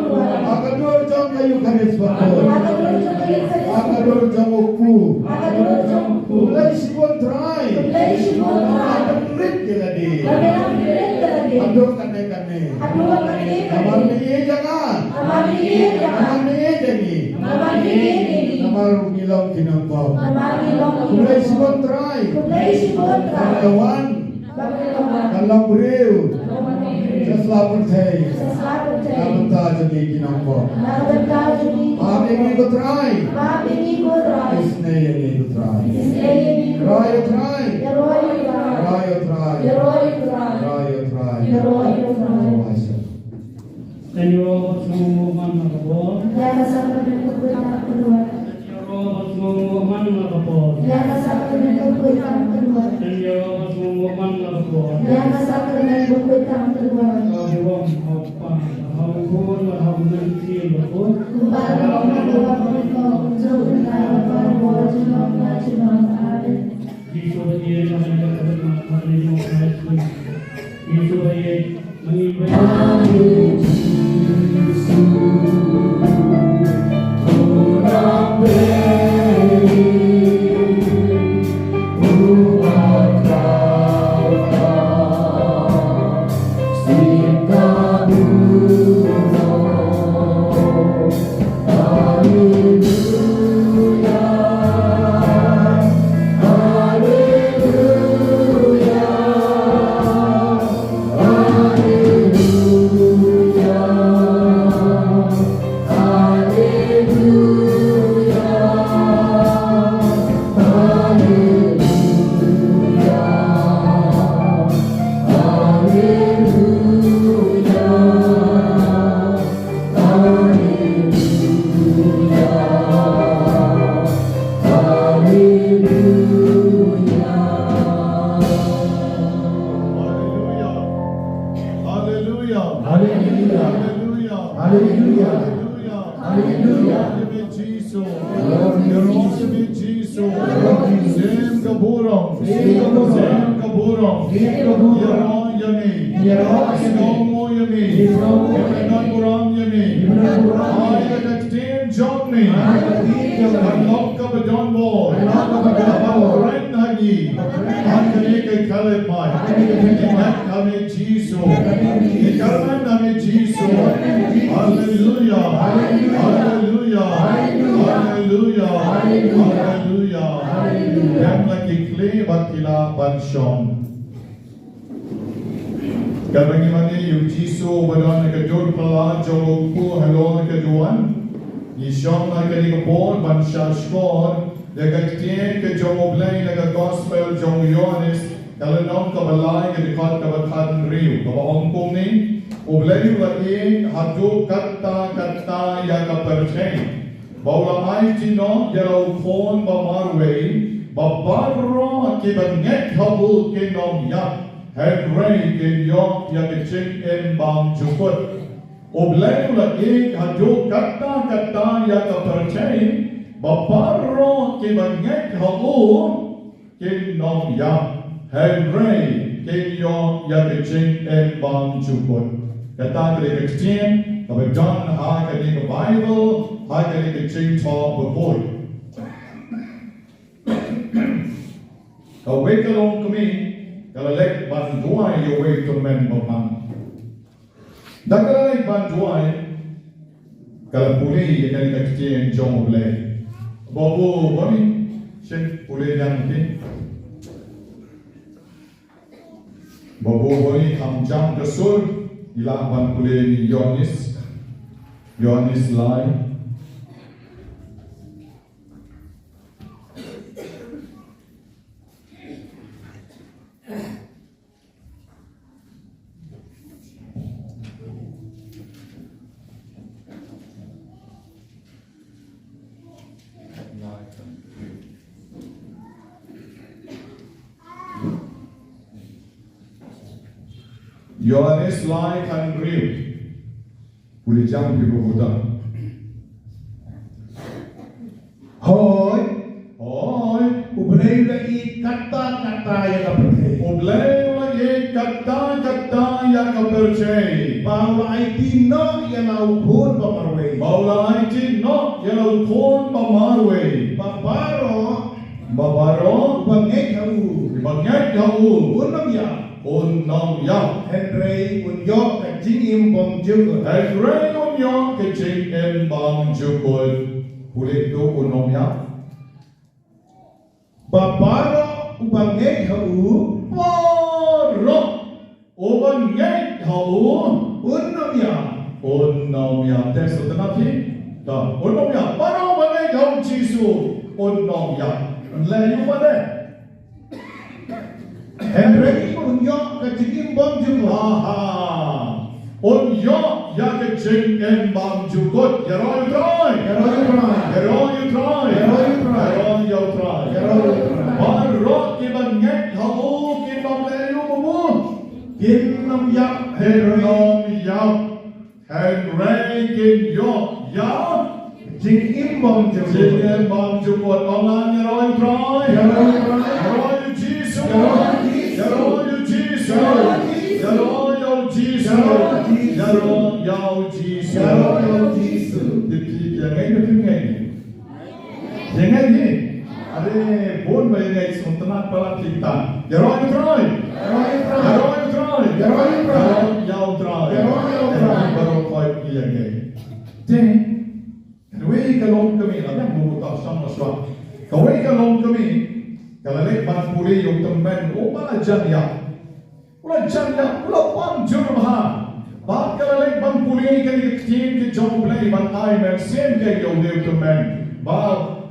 Ïukharist bakhuid. Ha ka dur jong u Kpu. Ha ka dur jong u Kpu. Khublei shibun Trai. Khublei shibun Trai. Ba me la pynrit ïa lade. Ba me la pynrit ïa lade. Haduh katne katne. Haduh katne katne. Namar me ïeit ïa nga. Namar me ïeit ïa nga. Namar me ïeit ïa ngi. Namar me ïeit ïa ngi. Namar ngi long ki nongpop. Namar ngi long ki nongpop. Khublei shibun Trai. Khublei shibun Trai. Ba me la wan. Kan long briew sha sla pyrthei. Na ka bynta jong ngi ki nongpop. Map ïa ngi ko Trai. Isynei ïa ngi ko Trai. Rai ïa u Trai. Rai ïa u Trai. Rai ïa u Trai. Khublei shibun. Ïa ka sakrament bakhuid tang kynduh. Ïa ka sakrament bakhuid tang kynduh. Ïa ka sakrament bakhuid tang kynduh. Kumba la long ha kaba bun ko, kumjuh kumta, ha kaba bun ko, junom la junom. Amen. Hallelujah. Hallelujah. Hallelujah. Hallelujah. Hallelujah. Hallelujah. Ïaroh ïa me Jisu. Ïaroh ïa me Jisu. Sem ka burom. Sem ka burom. Ïaroh ïa me. Ïaroh ïa me. Sngewbha ïa me. Ïa me nongburom ïa me. Ai ïa ka ktien jong me. Kan long kaba don bor. Kaba kren ha ngi. Ha kane ka khyllipmat. Ngi ngeit ha me Jisu. Ngi kyrmen ha me Jisu. Haleluya. Haleluya. Haleluya. Haleluya. Ïa la ki khlieh bad ki la ban shong. Katba ngi mane ïa u Jisu uba don ha ka dur pala jong u Kpu halor ka duwan, ngi shong ha kane ka por ban shahshkor ïa ka ktien ka jong U Blei na ka Gospel jong u Ïoannis, ka lynnong kaba lai, ka dkhot kaba khathynriew, kaba ong kumne: U Blei u la ïeit haduh katta katta ïa ka pyrthei, ba u la ai jingïap ïa la u Khun ba marwei, ba baroh kiba ngeit ha u kin ym ïap, hynrei kin ïoh ïa ka jingim bymjukut. U Blei u la ïeit haduh katta katta ïa ka pyrthei, ba baroh kiba ngeit ha u kin ym ïap, hynrei kin ïoh ïa ka jingim bymjukut. Kata ka dei ka ktien kaba don ha kane ka Baibl, ha kane ka Jingthoh Bakhuid. Kawei ka longkmie ka la leit ban duwai ïa uwei u tymmen bymman. Da ka la leit ban duwai, ka la pule ïa kane ka ktien jong U Blei. Babu Boni, shen pule ïa kane. Babu Boni, kham jam ka sur, i lah ban pule ïa Ïoannis. Ïoannis lai. Ïoannis lai khathynriew. Pule jam phi baroh. Hooid. Hooid. U Blei u la ïeit katta katta ïa ka pyrthei. U Blei u la ïeit katta katta ïa ïa ka pyrthei. Ba u la aiti noh ïa la u khun ba marwei. Ba u la aiti noh ïa la u khun ba marwei. Ba baroh. Ba baroh. Ba ngeit ha u. Ba ngeit ha u. Un ym ïap. Un ym ïap. Hynrei un ïoh ka jingim bymjukut. Hynrei un ïoh ka jingim bymjukut. Pule to, un ym ïap. Ba baroh uba ngeit ha u. Baroh uba ngeit ha u. Un ym ïap. Un ym ïap. Te sngewtynnat hi. Da, un ym ïap. Baroh uba ngeit ha u Jisu. Un ym ïap. Nleh ïa u ba dei. Hynrei un ïoh ka jingim bymjukut. Aha. Un ïoh ïa ka jingim bymjukut. Ïaroh ïa u Trai. Ïaroh ïa u Trai. Ïaroh ïa u Trai. Baroh kiba ngeit ha u kin ym leh ïa u ba mut. Kin ym ïap. Kin ym ïap. Hynrei kin ïoh ïa jingim bymjukut. Jingim bymjukut. Ong lang, ïaroh ïa u Trai. Ïaroh ïa u Trai. Ïaroh ïa u Jisu. Ïaroh ïa u Jisu. Ïaroh ïa u Jisu. Ïaroh ïa u Jisu. Ïaroh ïa u Jisu. Ïaroh ïa u Jisu. Te phi, phi ïa ngeit ne phim ngeit? Ïa ngeit hi. Are bun ba ïa ngeit, sngewtynnat palat kita. Ïaroh ïa u Trai. Ïaroh ïa u Trai. Ïaroh ïa u Trai. Ïaroh ïa u Trai. Ïaroh ïa u Trai. Ïaroh ïa u Trai. Baroh khoit ïa ngeit. Te kawei ka longkmie, la dang bun uta shong la shwa. Kawei ka longkmie ka la leit ban pule ïa u tymmen uba la jan ïap. U la jan ïap, u la pang jur bha. Bad ka la leit ban pule ïa kane ka ktien ka jong U Blei, ban ai mynsiem ka ïa une u tymmen. Ba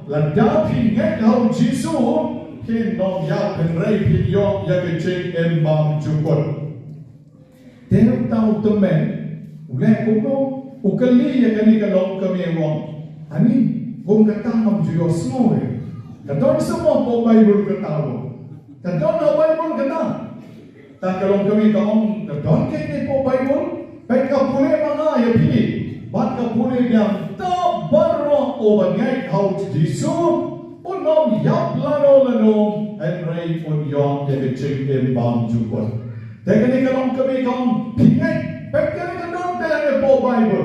lada phi ngeit ha u Jisu, phin ym ïap, hynrei phin ïoh ïa ka jingim bymjukut. Te uta u tymmen u leh kumno? U kylli ïa kane ka longkmie, u ong, ani, kum kata ngam ju ïohsngew re. Ka don sa mo hapoh Baibl kata mo? Ka don ha Baibl kata? Ta ka longkmie ka ong, ka don kein hapoh Baibl. Peit, ka pule ma nga ïa phi. Bad ka pule biang, ta baroh uba ngeit ha u Jisu un ym ïap lano lano, hynrei un ïoh ïa ka jingim bymjukut. Te kane ka longkmie ka ong, phi ngeit? Peit, kane ka don te hapoh Baibl.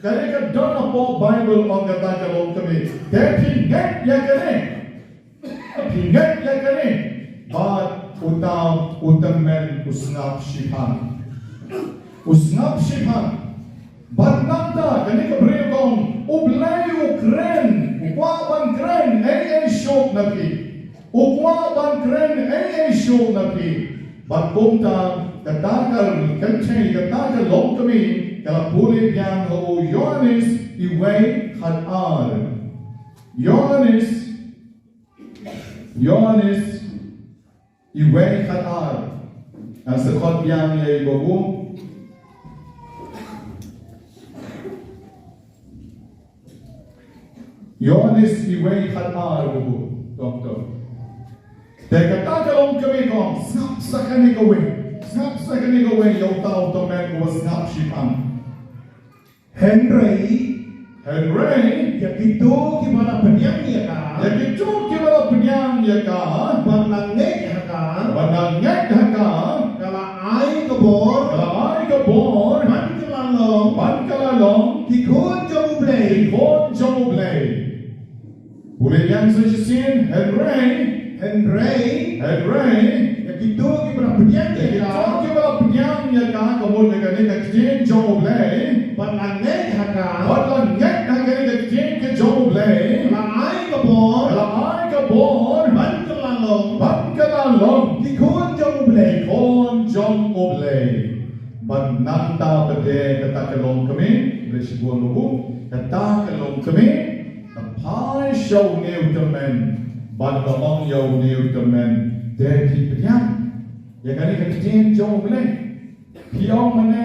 Kane ka don hapoh Baibl, ong kata ka longkmie. Te phi ngeit ïa kane? Phi ngeit ïa kane? Bad uta u tymmen u sngap shiphang. U sngap shiphang. Bad nangta kane ka briew ka ong, U Blei u kren, u kwah ban kren ei ei shuh na phi. U kwah ban kren ei ei shuh na phi. Bad kumta kata ka kynthei, kata ka longkmie ka la pule biang ha u Ïoannis wei khatar. Ïoannis Ïoannis wei khatar. Ngan sa khot biang ïa i babu. Ïoannis wei khatar, babu. Doktor. Te kata ka longkmie ka ong, sngap sa kane kawei. Sngap sa kane kawei ïa uta u tymmen uba sngap shiphang. Hynrei, hynrei, ïa kito kiba la pdiang ïa ka, ïa kito kiba la pdiang ïa ka, bad la ngeit ha ka, bad la ngeit ha ka, ka la ai ka bor, ka la ai ka bor, ban kylla long, ban kylla long, ki khun jong U Blei, ki khun jong U Blei. Pule biang sa shisien, hynrei, hynrei, hynrei, ïa kito kiba la pdiang ïa ka, ïa kito kiba la pdiang ïa ka, ka mut ïa kane ka ktien jong U Blei, bad la ngeit ha ka, bad la ngeit ha kane ka ktien ka jong U Blei, la ai ka bor, la ai ka bor, ban kylla long, ban kylla long, ki khun jong U Blei, ki khun jong U Blei. Bad nangta pat de kata ka longkmie, leh shibun babu, kata ka longkmie ka phai sha une u tymmen, bad ka ong ïa une u tymmen, te phi pdiang ïa kane ka ktien jong U Blei? Phi ong mane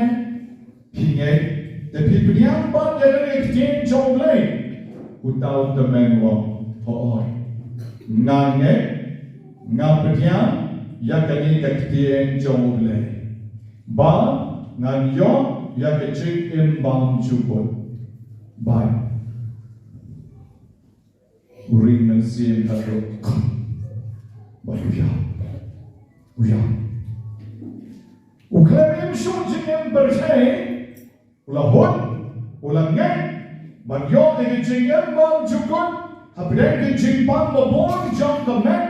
phi ngeit, te phi pdiang pat ïa kane ka ktien jong U Blei? Uta u tymmen u ong, hooid, nga ngeit, nga pdiang ïa kane ka ktien jong U Blei, ba ngan ïoh ïa ka jingim bymjukut. Bad u ring mynsiem katto, bad u ïap, u ïap. U khlem im shuh jingim pyrthei, u la hun, u la ngeit ban ïoh ïa ka jingim bymjukut hapdeng ka jingpang babun jong ka met.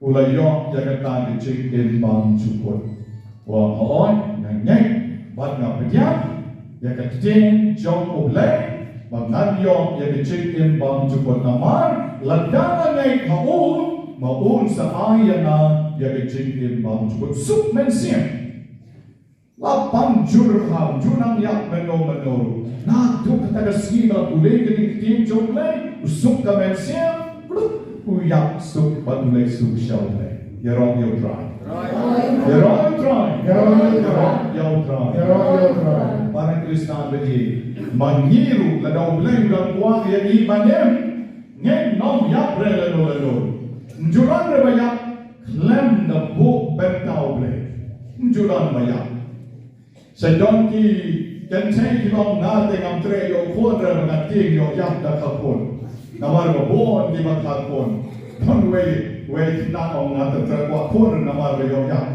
U la ïoh ïa kata ka jingim bymjukut. U ong, hooid, nga ngeit bad nga pdiang ïa ka ktien jong U Blei ba ngan ïoh ïa ka jingim bymjukut, namar lada nga ngeit ha u, ma un sa ai ïa nga ïa ka jingim bymjukut. Suk mynsiem. La pang jur ha, jur nang ïap mynno mynno ruh. Naduh kata ka sngi ba la pule ïa ka ktien jong U Blei, u suk ka mynsiem, u ïap suk bad u leit suk sha U Blei. Ïaroh ïa U Trai. Ïaroh ïa U Trai. Ïaroh ïa U Trai. Ïaroh ïa U Trai. Para Khristan ba ïeit, ma ngi ruh lada U Blei u dang kwah ïa ngi ban im, ngin ym ïap re lano lano. Ym ju ran re ba ïap khlem da buh bynta U Blei. Ym ju ran ba ïap. Sa don ki kynthei ki ong, nga te ngam treh ïoh khun re ba nga tieng ïoh ïap da ka khun. Namar ba bun kiba kha khun. Don wei, wei khynnah ong, nga te treh kwah khun re namar ba ïoh ïap.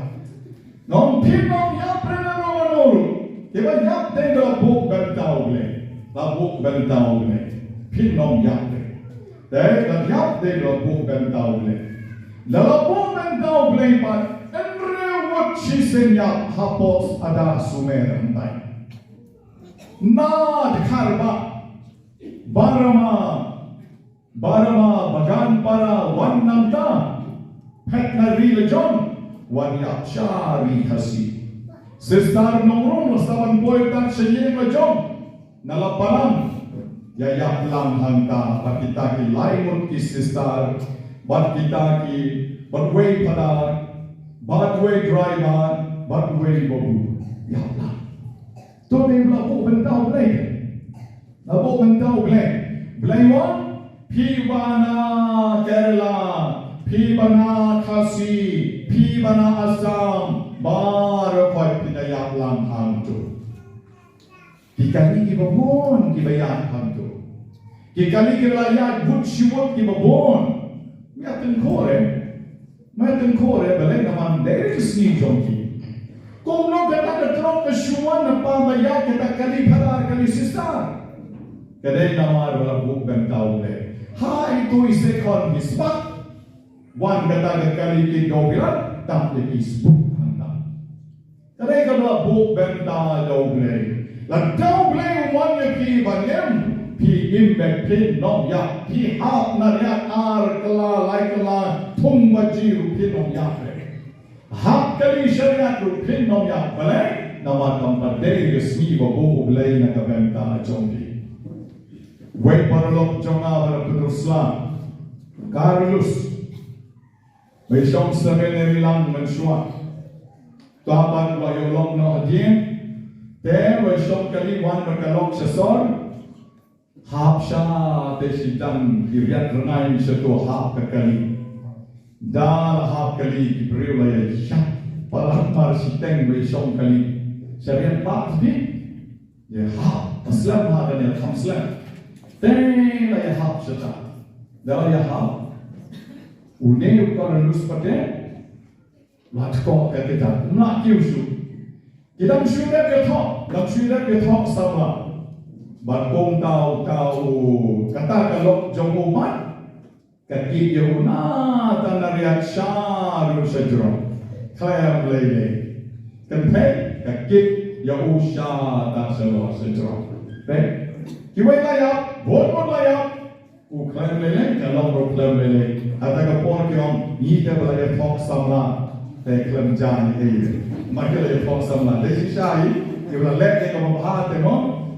Ngam, phin ym ïap re lano lano ruh. Kiba ïap dei ba la buh bynta U Blei. La buh bynta U Blei. Phin ym ïap re. Te la ïap dei ba la buh bynta U Blei. La la buh bynta U Blei pat, hynriew ngut shisien ïap hapoh Ada Sumer hangtai. Na Dkhar ba, Barama, Barama, Baganpara, wan nangta. Phet na ri la jong, wan ïap sha ri Khasi. Sister Nongrum la sa wan poi tad sha ïing la jong. Na la parang, ïa ïap lang hangta, bad kita ki lai ngut ki sister, bad kita ki, bad wei phadar, bad wei driver, bad wei babu. Ïap lang. To dei ba la buh bynta U Blei. La buh bynta U Blei. Blei wan, phi ba na Kerala, phi ba na Khasi, phi ba na Assam, baroh khoit phin ïap lang hangto. Ki kali kiba bun kiba ïaid hangto. Ki kali kiba la ïaid bun shi wut kiba bun. Ïa tyngkhur eh. Ïa tyngkhur eh, balei namar dei ka sngi jong ki. Kumno kata ka trok ka shu wan na pa ba ïaid kata kali phadar kali sister. Ka dei namar ba la buh bynta U Blei. Ha ito i second hi sbak. Wan kata ka kali ki dewbilat, tang ïa ki sbuk hangta. Ka dei kaba la buh bynta da U Blei. Lada U Blei u mon ïa phi ban im, phi im beit, phin ym ïap, phi hap na riat ar kylla, lai kylla, thung baji ruh phin ym ïap re. Hap kali sha riat ruh phin ym ïap, balei? Namar kam pat dei ka sngi ba buh U Blei na ka bynta jong phi. Wei paralok jong nga ba na Pynursla, Carlos. Ba i shong seminary lang mynshuwa. Te haba u la ïoh lok noh hadien, te u la shong kali wan bad ka lok sha sor. Hap sha te shi dang ki riat rngai sha to hap ka kali. Da la hap kali ki briew la ïa ïap palat mar shiteng ba i shong kali. Sha riat pat bi. Ïa hap, slem ha, kan ïa kham slem. Te la ïa hap shata. Da la ïa hap. Une u Carlos pat te la tkoh ka kita. Mla kiew shuh. Ki dang shu dep ïa thoh, dang shu dep ïa thoh samla. Bad kumta uta u, kata ka lok jong u mat. Ka kit ïa u na ta na riat sha ruh sha jrong. Khlem lei lei. Kan peit ka kit ïa u sha ta sha ruh sha jrong. Peit. Kiwei la ïap, bun bun la ïap. U khlem lei lei, ka long ruh khlem lei lei. Hata ka por ki ong, ngi te ba la ïathoh samla. Te khlem jia ei ei. Ma ki la ïathoh samla. Dei shisha hi, ki ba la leh ïa kaba bha te mo.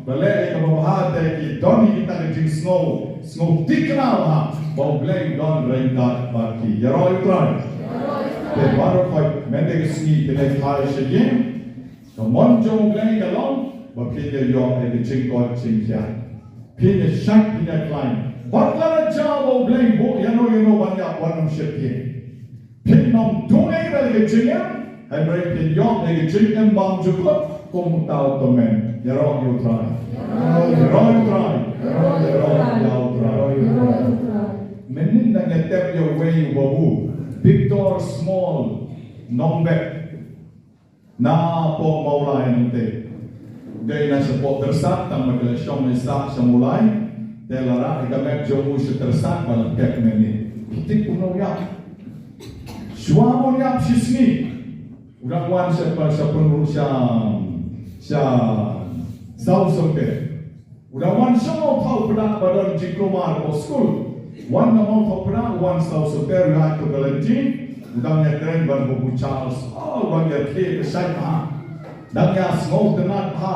Ba la leh ïa kaba bha te ki don hi kita ki jingsngew. Sngew thikna bha. Ba U Blei u don ryngkat bad ki. Ïaroh ïa U Trai. Te baroh khoit mynta ka sngi te leit phai sha ïing. Ka mon jong U Blei ka long ba phin ïa ïoh ïa ka jingkoit jingkhiah. Phin ïa shait phin ïa khlaiñ. Bad lada jia ba U Blei buh ïano ïano ban ïap, wat nym sheptieng. Phin nym duh ei ei da ka jingim, hynrei phin ïoh ïa ka jingim bymjukut kum uta u tymmen. Ïaroh ïa U Trai. Ïaroh ïa U Trai. Ïaroh ïa U Trai. Mynnin dang ïa tep ïa uwei u babu, Victor Small, Nongbet. Na pok Mawlai nangte. Dei na sha pok Tyrsad tang ba ka la shong ne sa sha Mawlai. Te la rah ka met jong u sha Tyrsad ba la pek ne ni. Ki tip u nong ïap. Shuwa u ïap shi sngi. U dang wan sha pa sha pynru sha sha South Soper. U dang wan sha Mawthaw Pdeng ba don jingkulmar ko skul. Wan na Mawthaw Pdeng, wan South Soper, u ïaid to ka lynti. U dang ïakren bad Babu Charles. Oh, u dang ïakhih bha shai bha. Dang ïasngewtynnat bha.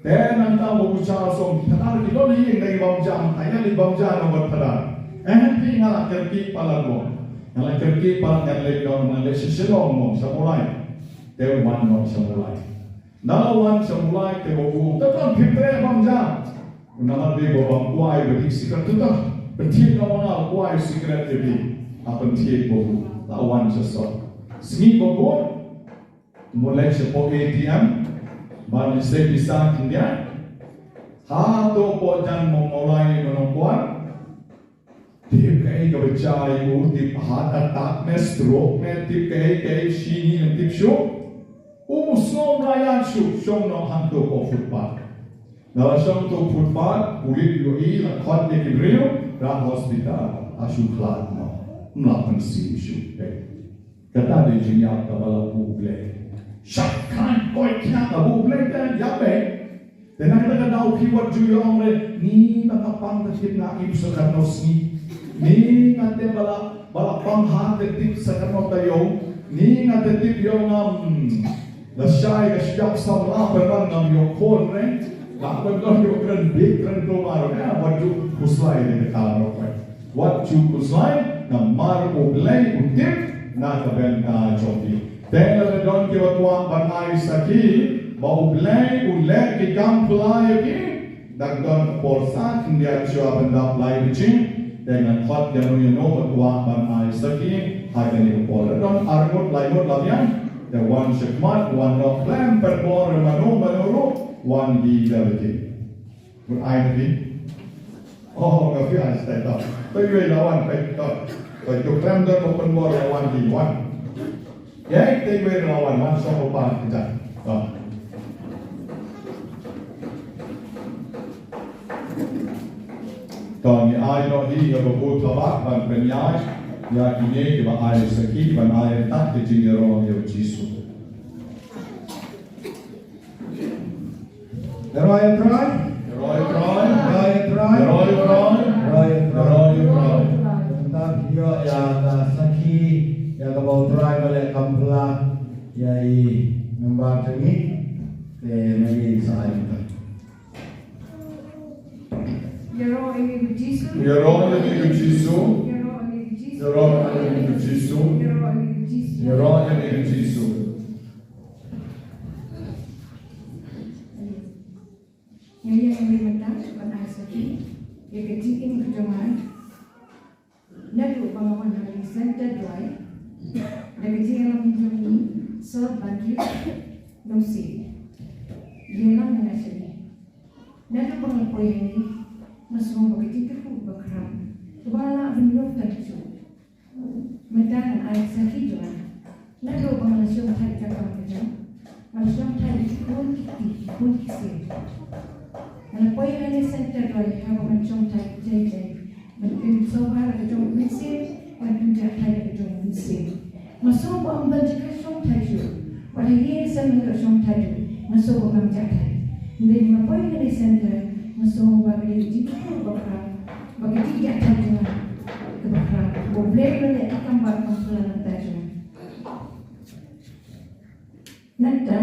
Te nangta Babu Charles u ong, phadar ki don ïing dei bam jam, ïa li bam jam na bad phadar. Eh, phi nga la kyrkieh palat mo. Nga la kyrkieh palat, ngan leit noh, ngan leit sha Shillong mo, sha Mawlai. Te u wan noh sha Mawlai. Nda la wan sha Mawlai te ba u ong, "Te tang phi treh bam ja." Namar dei ba bam kwai ba dih sikret, "Te tang pynthied noh ma nga kwai sikret ïa phi." Ha pynthied ba u. La wan sha sor. Sngi ba bud, mut leit sha pok A T M ban ïasei pisa khyndiat. Hato pok jan Mawlai ma Nongkwar. Tip kaei kaba jia ïa u, tip heart attack ne, stroke ne, tip kaei kaei, shi ngi ym tip shuh. U sngewbha ïa shuh, shong noh hangto ha footpath. Nda la shong to footpath, pulit ïohi, la khot ïa ki briew, rah hospital, ha shu khlad noh. Ym lah pynsiem shuh. Kata dei jingïap kaba la buh U Blei. Shah khlaiñ koit khiah, la buh U Blei te ïap eh. Te na kata ka daw phi wat ju ïoh re, ni ba ka pang ka tip nga ip sa katno sngi. Ni nga te ba la, ba la pang ha te tip sa katno taïew. Ni nga te tip ïoh ngam. Da shai ka shyiap samla pynban ngam ïoh khun re. Nga pynban ïoh kren bik kren kulmar re, wat ju khuslai re ka kala rok re. Wat ju khuslai, namar U Blei u tip na ka bynta jong phi. Te lada don kiba kwah ban ai sakhi ba U Blei u leh ki kam phylla ïa ki, dang don ka por sa khyndiat shuwa ban dap lai bajing. Te ngan khot ïano ïano ba kwah ban ai sakhi ha kane ka por. Lada don ar ngut lai ngut la biang, te wan shakhmat, wan noh khlem pynbor mano mano ruh, wan hi da lade. Ngut ai na phi? Oh, nga phi ai stai to. To iwei la wan, peit to. To itu khlem don ba pynbor la wan hi wan. Ïa, to iwei la wan, wan shong u pan kita. To. To ngi ai noh hi ïa babu Thabah ban pynïaid ïa kine kiba ai sakhi ban ai ryntah ka jingïaroh ïa u Jisu. Ïaroh ïa U Trai. Ïaroh ïa U Trai. Ïaroh ïa U Trai. Ïaroh ïa U Trai. Mynta phi ïoh ïa ka sakhi ïa kaba U Trai ba leh kam phylla ïa i member jong ngi. Te ma ngi sa ai mynta. Ïaroh ïa ngi U Jisu. Ïaroh ïa ngi U Jisu. Ïaroh ïa ngi U Jisu. Ïaroh ïa ngi U Jisu. Ïaroh ïa ngi U Jisu. Nga ïeng ïa ngi mynta ban ai sakhi ïa ka jingim ka jong nga. Naduh ba nga wan ha kane ka Center Duwai, da ka jingïalam jong i Sir Patrick Nongsiej, ïalam ïa nga shane. Naduh ba nga poi hangne, nga sngew ba ka jingkyrkhu ba khraw, kaba nga lah ban ïoh tang shuh. Mynta ngan ai sakhi jong nga. Naduh ba nga la shongthait ka kam ka jong, nga la shongthait ki khun ki kti, ki khun ki ksiew. Nga la poi ha kane Center Duwai haba ngan shongthait jai jai. Ngan pynshongthait la ka jong u Mynsiem, ngan pynjahthait la ka jong u Mynsiem. Nga sngew ba ym don jaka shongthait shuh. Wat ha ïing sem ngan ïoh shongthait shuh. Nga sngew ba ngam jahthait. Hynrei nga poi ha kane Center, nga sngew ba ka dei ka jingkyrkhu ba khraw, ba ka jingjahthait jong nga kaba khraw. Ba U Blei u la leh ka kam ba kham phylla na ka bynta jong nga. Nangta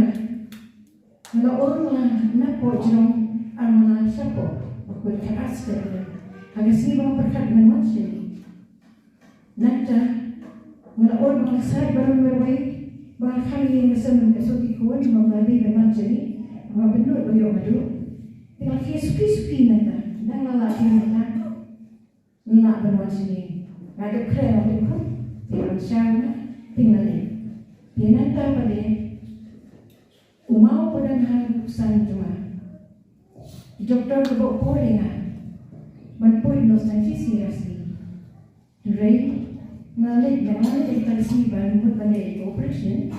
nga la ur, nga napoh jrong, ar mala shapoh, ba kut ka ar step. Ha ka sngi ba pyrkhat ngan wan shane. Nangta nga la ur ba nga ksaid baroh marwei, ba nga khang ïing ka sem ka suk ki khun, ba nga dei ban wan shane, ba nga pynlut ba ïoh naduh. Te nga khie suki suki nangta, dang la lah khie nangta. Nga lah ban wan shane. Nga dep khreh, nga dep khum. Te ban shang nga, te nga leit. Te nangta pat de, u maw u dang hap u ksan jong nga. Doktor ka buh por ïa nga ban poi noh sa shisien ïa sngi. Hynrei nga leit, nga leit ïa ka sngi ban mut ban leit operation.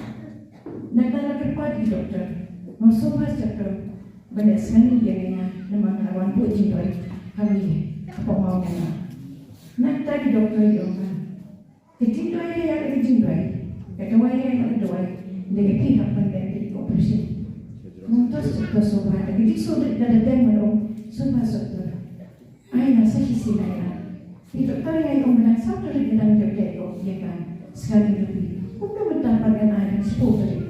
Nangta la kyrpad ïa ki doktor, nga sngewbha doktor ban leh scan ïa nga namar nga la wan buh jingduwai ha ngi ha pamawng nga. Nangta ki doktor ki ong ba ka jingduwai ïa ka jingduwai, ka dawai ïa ka dawai, da ka phi hap ban leh ka operation. Nangta doktor sngewbha, ka jingsngewrit ka da deng ban ong sngewbha doktor. Ai na sa shisien ai na. Te doktor ïa i ong ba dang saw tarik ka dang dep dep ïa ka scan ïa phi. Kumno mynta pat ngan ai dang shiphew tarik.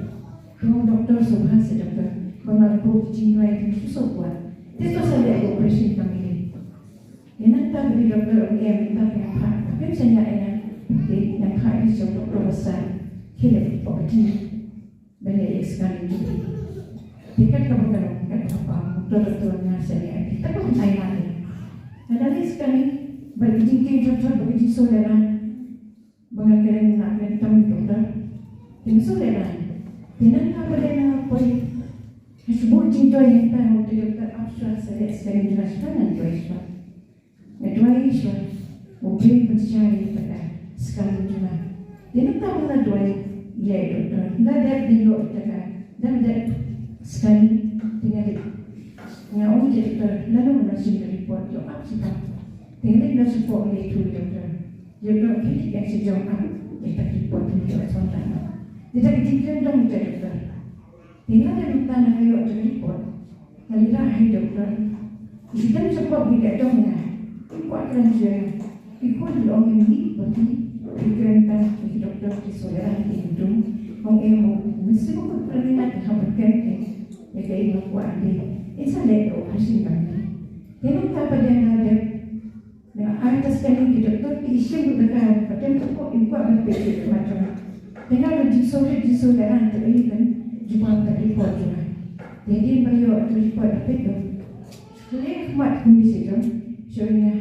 Te ong doktor sngewbha seh doktor. Ba nga buh jingduwai dang shu sawphew. Te to sa leh ka operation tang ïa. Ïa nangta ba dei doktor ong em nangta phi nang phah. Phin sa ïa ai na. Te nang phah ïa sha doktor ba sa. Khie leh operation. Ba leh ïa scan jong phi. Te kat kaba ka long, kat kaba pang, to to to nga sa leh. Te kat kaba ai lade. Nga da leh scan bad ka jingtieng jot jot bad ka jingsngewlehraiñ. Ba nga kren nga kren tam doktor. Te nga sngewlehraiñ. Te nangta ba leh nga poi. Nga shu buh jingduwai ïa ka, te doktor ap shuwa sa leh scan jong nga shuwa, nga duwai shuwa. Nga duwai shuwa, U Blei pynshai ïa ka scan jong nga. Te nangta ba nga duwai ïa i doktor, la dep dei ïoh ïa ka, la dep scan, te nga dei. Nga ong ïa i doktor, lano nga shim ka report, ïoh ap shaphang. Te nga dei nga shu pok ïa i doktor. Ïa i doktor, ki dei ïa shu jong ap ïa ka report, ïoh ap shaphang. Te da ka jingkren dong ïa i doktor. Te nga dei mynta nga ïoh jong report. Nga leit rah ha i doktor. Ki dang shu pop ki dei dong nga. Ki kwah kren shuwa. Ki khun ki ong em ni ba ki. Ki kren tang ki doktor ki shu ïa ki dong. Ong em ong. Mesti ba ki kren nga ki hap kren ki. Ïa ka i nga kwah ki. I sa leh ka operation ba ni. Te nangta ba dei nga dei. Nga ai ta scan ïa ki doktor ki ïa shim ruh da ka ba tem ka pop im kwah ban peit ïa ka khmat jong nga. Te nga la jingsngewrit jingsngewrit te ïa kan jubab ka report jong nga. Te dei ba ïoh ka report da peit jong. Te ïa ka khmat kumne sha jong sha nga.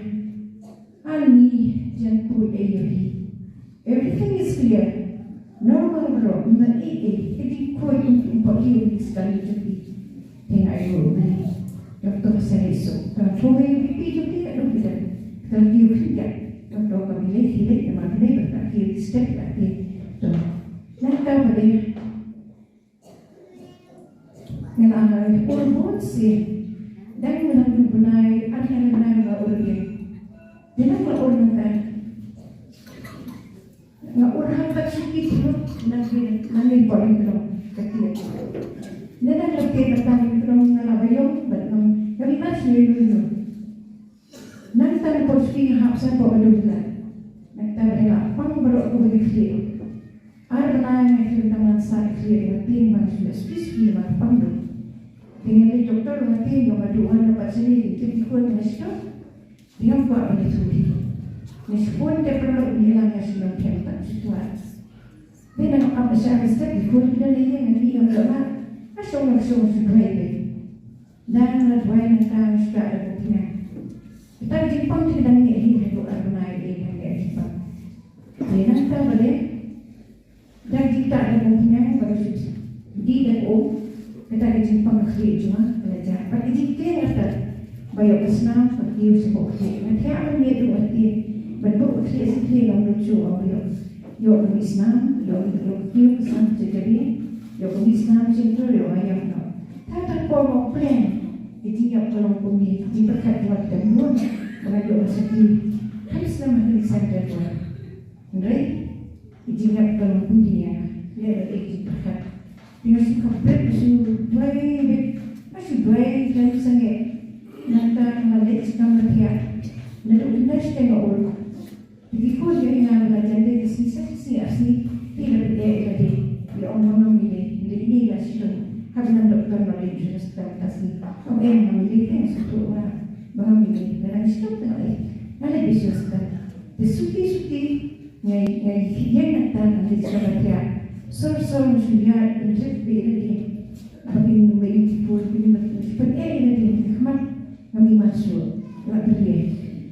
Ani jan put ïa ïa hi. Everything is clear. Normal bro, ym don ei ei, ka jingkhuid ym, ym pat ïoh ïa ka scan jong phi. Te nga ïoh ïa u doktor sa leit suk. Ka thoh ïa u B P jong phi ka dang phi dang. Ka la kiew khyndiat. Doktor ka bilei khyndiat, namar khyndiat ba ka kiew step ka kiew. To. Nangta ba dei. Nga la ur bun sien. Dang nga dang du bnai, ar hajar bnai nga ur biang. Dei nang nga ur nangta. Nga ur ha ka shuki tu, nang ki, nang ki bawling tu, ka ti. Dei nang nga ti ka tang tu, nga la ba ïong, bad nang, nga bi mas ïong ïong. Nangta nga poi shuki nga hap sa poi ba dum la. Nangta ba nga pang baroh kaba nga khlieh. Ar bnai nga khlieh tang ngan sa khlieh nga tieng ba nga shu shuki shuki ba pang dum. Te nga leit doktor nga tieng ba nga duh wan ba sini te ki khun nga shu. Te ngam kwah ban ïathuh hi. Nga shu phone te pynlong ïa la nga shu nang them tang shu tuat. Te nang ap sha ka step ki khun ki don ïa nga ni ngam kwah. Nga shu nga shu shu duwai te. Dang la duwai nangta nga shu da bun pynïang. Kata ka jingpang te ka dang neh hi haduh ar bnai te ka dang neh jingpang. Te nangta ba dei dang jingtah da bun pynïang ba ka shu dih da ka um. Kata ka jingpang ka khlieh jong nga ka la jah. Bad ka jingtieng kata ba ïoh ka snam ka kiew sha ka khlieh. Nga thiah ban miet ruh ha ktien. Ban buh ka khlieh sha khlieh ngam lut shuh ba ïoh. Ïoh ka mih snam, ïoh ka kiew ka snam ka jabieng, ïoh ka mih snam shyntur, ïoh ka ïap noh. Tang tang por ba u plan, ka jingïap ka long kumne, ka jingpyrkhat ka long kumne, ba nga ïoh ka sati. Kam slem ha ka lisan ka dei. Hynrei ka jingïap ka long kumne ïa nga, ïa ka jingpyrkhat. Te nga shu khapret, nga shu duwai beit, nga shu duwai, nga shu sangeh. Nangta nga leit sha kamra thiah. Naduh kine shi taïew nga ur. Te ki khun jong nga ba la jan dei ka sngi sa sngi ar sngi, te la pyneh ïa lade. Ïa ong ba ngam ïaleh, ynda ine la shitom. Haba nang doktor ba leit sha hospital ka sngi. Ong em ngam ïaleh te nga sngewthuh ba, ba ngam ïaleh. Nga dang shitom te nga leit. Nga leit sha hospital. Te suki suki, nga, nga ïeng nangta nga leit sha ba thiah. Sor sor nga shu ïaid, nga rit beit ïa lade. Ba kin ym ïoh ki khun, kin ym ïoh ki khun. Pyneh ïa lade, ki khmat. Ngam ïohi shuh, nga la pyrshah.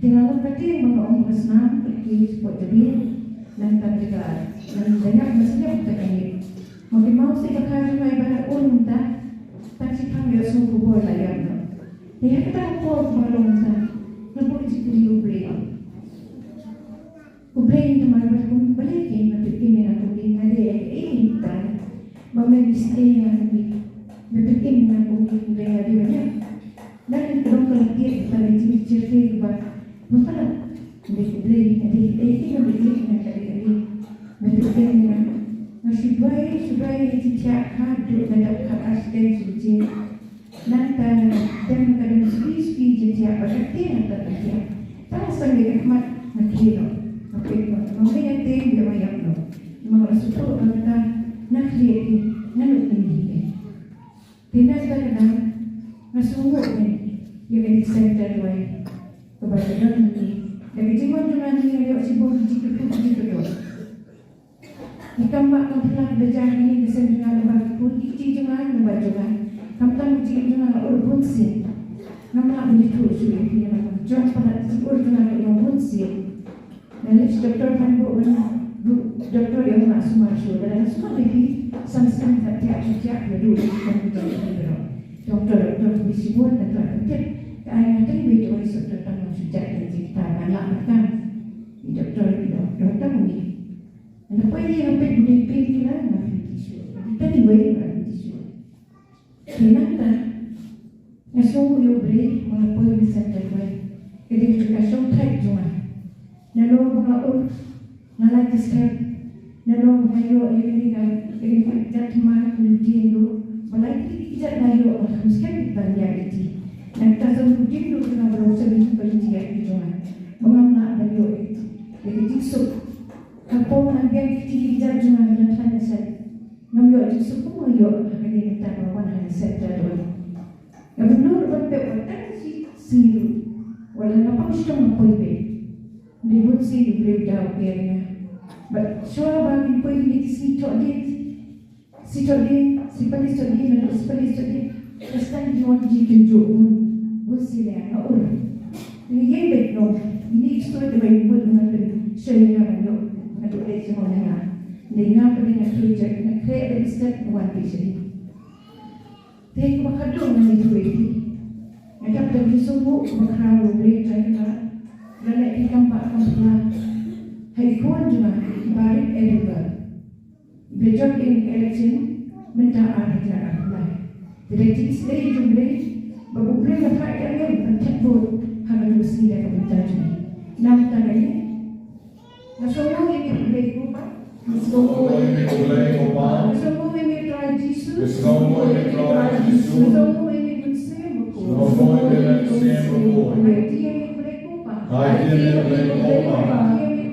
Te nga la pyrshah ba nga ong ba ka snam ka kiew shapoh jabieng. Nangta te ka, nang dang ïap, nga sngap te ka ïap. Ma ki maw seh ba ka jong nga ba la ur mynta. Tang shi phang ïoh sngewkhubor la ïap noh. Te ïa kata ka por ba long mynta. Nga buh jingkylli ïa U Blei. U Blei, namar ba kum balei kein ma phi kein, nga kum kein, nga dei ïa kaei kein ta. Ba me bisi ïa nga, me pynïeng ïa nga kum ki hynrei nga dei ban ïap. Lada ka long ka lynti kata ka jingjia kaba, ba palat. Hynrei U Blei nga dei, dei ki nga dei, nga ka dei, dei. Me pynïeng ïa nga. Nga shu duwai, shu duwai ïa ki thiah haduh nga dap khatar sdang shu jia. Nangta nga dang ka dang spi spi jingthiah bad ka tieng nangta ka tieng. Tang sangeh ka khmat nga khie noh. Nga peit noh. Nga mih nga tieng ïa ma ïap noh. Nga la shu tuh nangta na khlieh hi nga lut ïa ngi. Te nangta ka dang nga sngewnguh ïa ka dei center duwai. Kaba ka dang ngi. Da ka jingwan jong nga ngi nga ïoh shibun ki jingkyrkhu ki jingkyrkhu. Ki kam bah kam pla ba jia ha ine ka seng jong nga, lyngba ki khun ki kti jong nga, lyngba jong nga. Khamtam ki jingim jong nga la ur bun sien. Ngam lah ban ïathuh shuh ïa phi namar ka jong palat ki jingur jong nga la ur bun sien. Nga leit sha doktor, phan buh ban buh doktor ïa nga, sumar shuh. Lada nga sumar ïa phi, sam sien ka tiak ka tiak la duh ïa ki kam ki jong phi baroh. Doktor, doktor, bisi bun, doktor, ka tip. Ka ai nga tang wei, wei sha doktor, tang shu jait ïa ki ta ban lah ban kam. Doktor, doktor, tang wei. Nga poi ïa nga peit, peit, peit ki la, nga peit ki shuh. Kita ni wei, nga peit ki shuh. Te nangta nga sngew ïa U Blei, ba nga poi na center wei. Ka dei ka jingshongthait jong nga. Nalor ba nga ur, nga la ki step. Nalor ba nga ïoh ïa kane ka, ïa kane ka jait thymmai, ka lynti ïa nga. Ba la ki, ki jait nga ïoh, nga kham skhem ban ïa ki ti. Nangta sa lynti ïa nga, ba long sa lynti, ka lynti ïa ki jong nga. Ba ngam lah ban ïoh ïa ki ti. Ïa ki jingsuk. Ka pom nang biang ki ti ki jait jong nga, nang khlaiñ na sait. Ngam ïoh jingsuk kumba nga ïoh ha kane ka tang ba wan ha ka center duwai. Nga bynnud ban pep wat tang shi sngi ruh. Wat la nga pang shitom nga poi beit. Dei bun sien U Blei u da u pher ïa nga. Bad shuwa ba ngin poi kine ki sngi thoh dien, shi thoh dien, shi pali thoh dien, naduh shi pali thoh dien, ka sdang ki wan ki jingkynjoh bun, bun sien ïa nga, ur. Nga ïeng beit noh, ine i ksuid ba i mut nga pynshoi ïa nga ban ïoh, nga duh leit sha mawlynnai. Dei nga pynlong nga khreh, nga khreh da i step, nga wan beit sha dien. Te kaba khadduh ngan ïathuh ïa phi. Nga dap da ka jingsngewnguh kaba khraw ïa U Blei Trai Kynrad. Nga leh ki kam bah kam pla ha ki khun jong nga kiba rit Edinburgh. Ba jop ïa ka election mynta ar hajar arphew lai. Te da ka jingsngew jong U Blei ba U Blei u la phah ïa nga ban thep vote ha kane ka sngi da ka bynta jong ngi. Nangta ka ïa Nga sngewnguh ïa me U Blei ko Pa. Nga sngewnguh ïa me U Blei ko Pa. Nga sngewnguh ïa me Trai Jisu. Nga sngewnguh ïa me Trai Jisu. Nga sngewnguh ïa me Mynsiem Bakhuid. Nga sngewnguh ïa me Mynsiem Bakhuid. Aiti ïa me U Blei ko Pa. Aiti ïa me U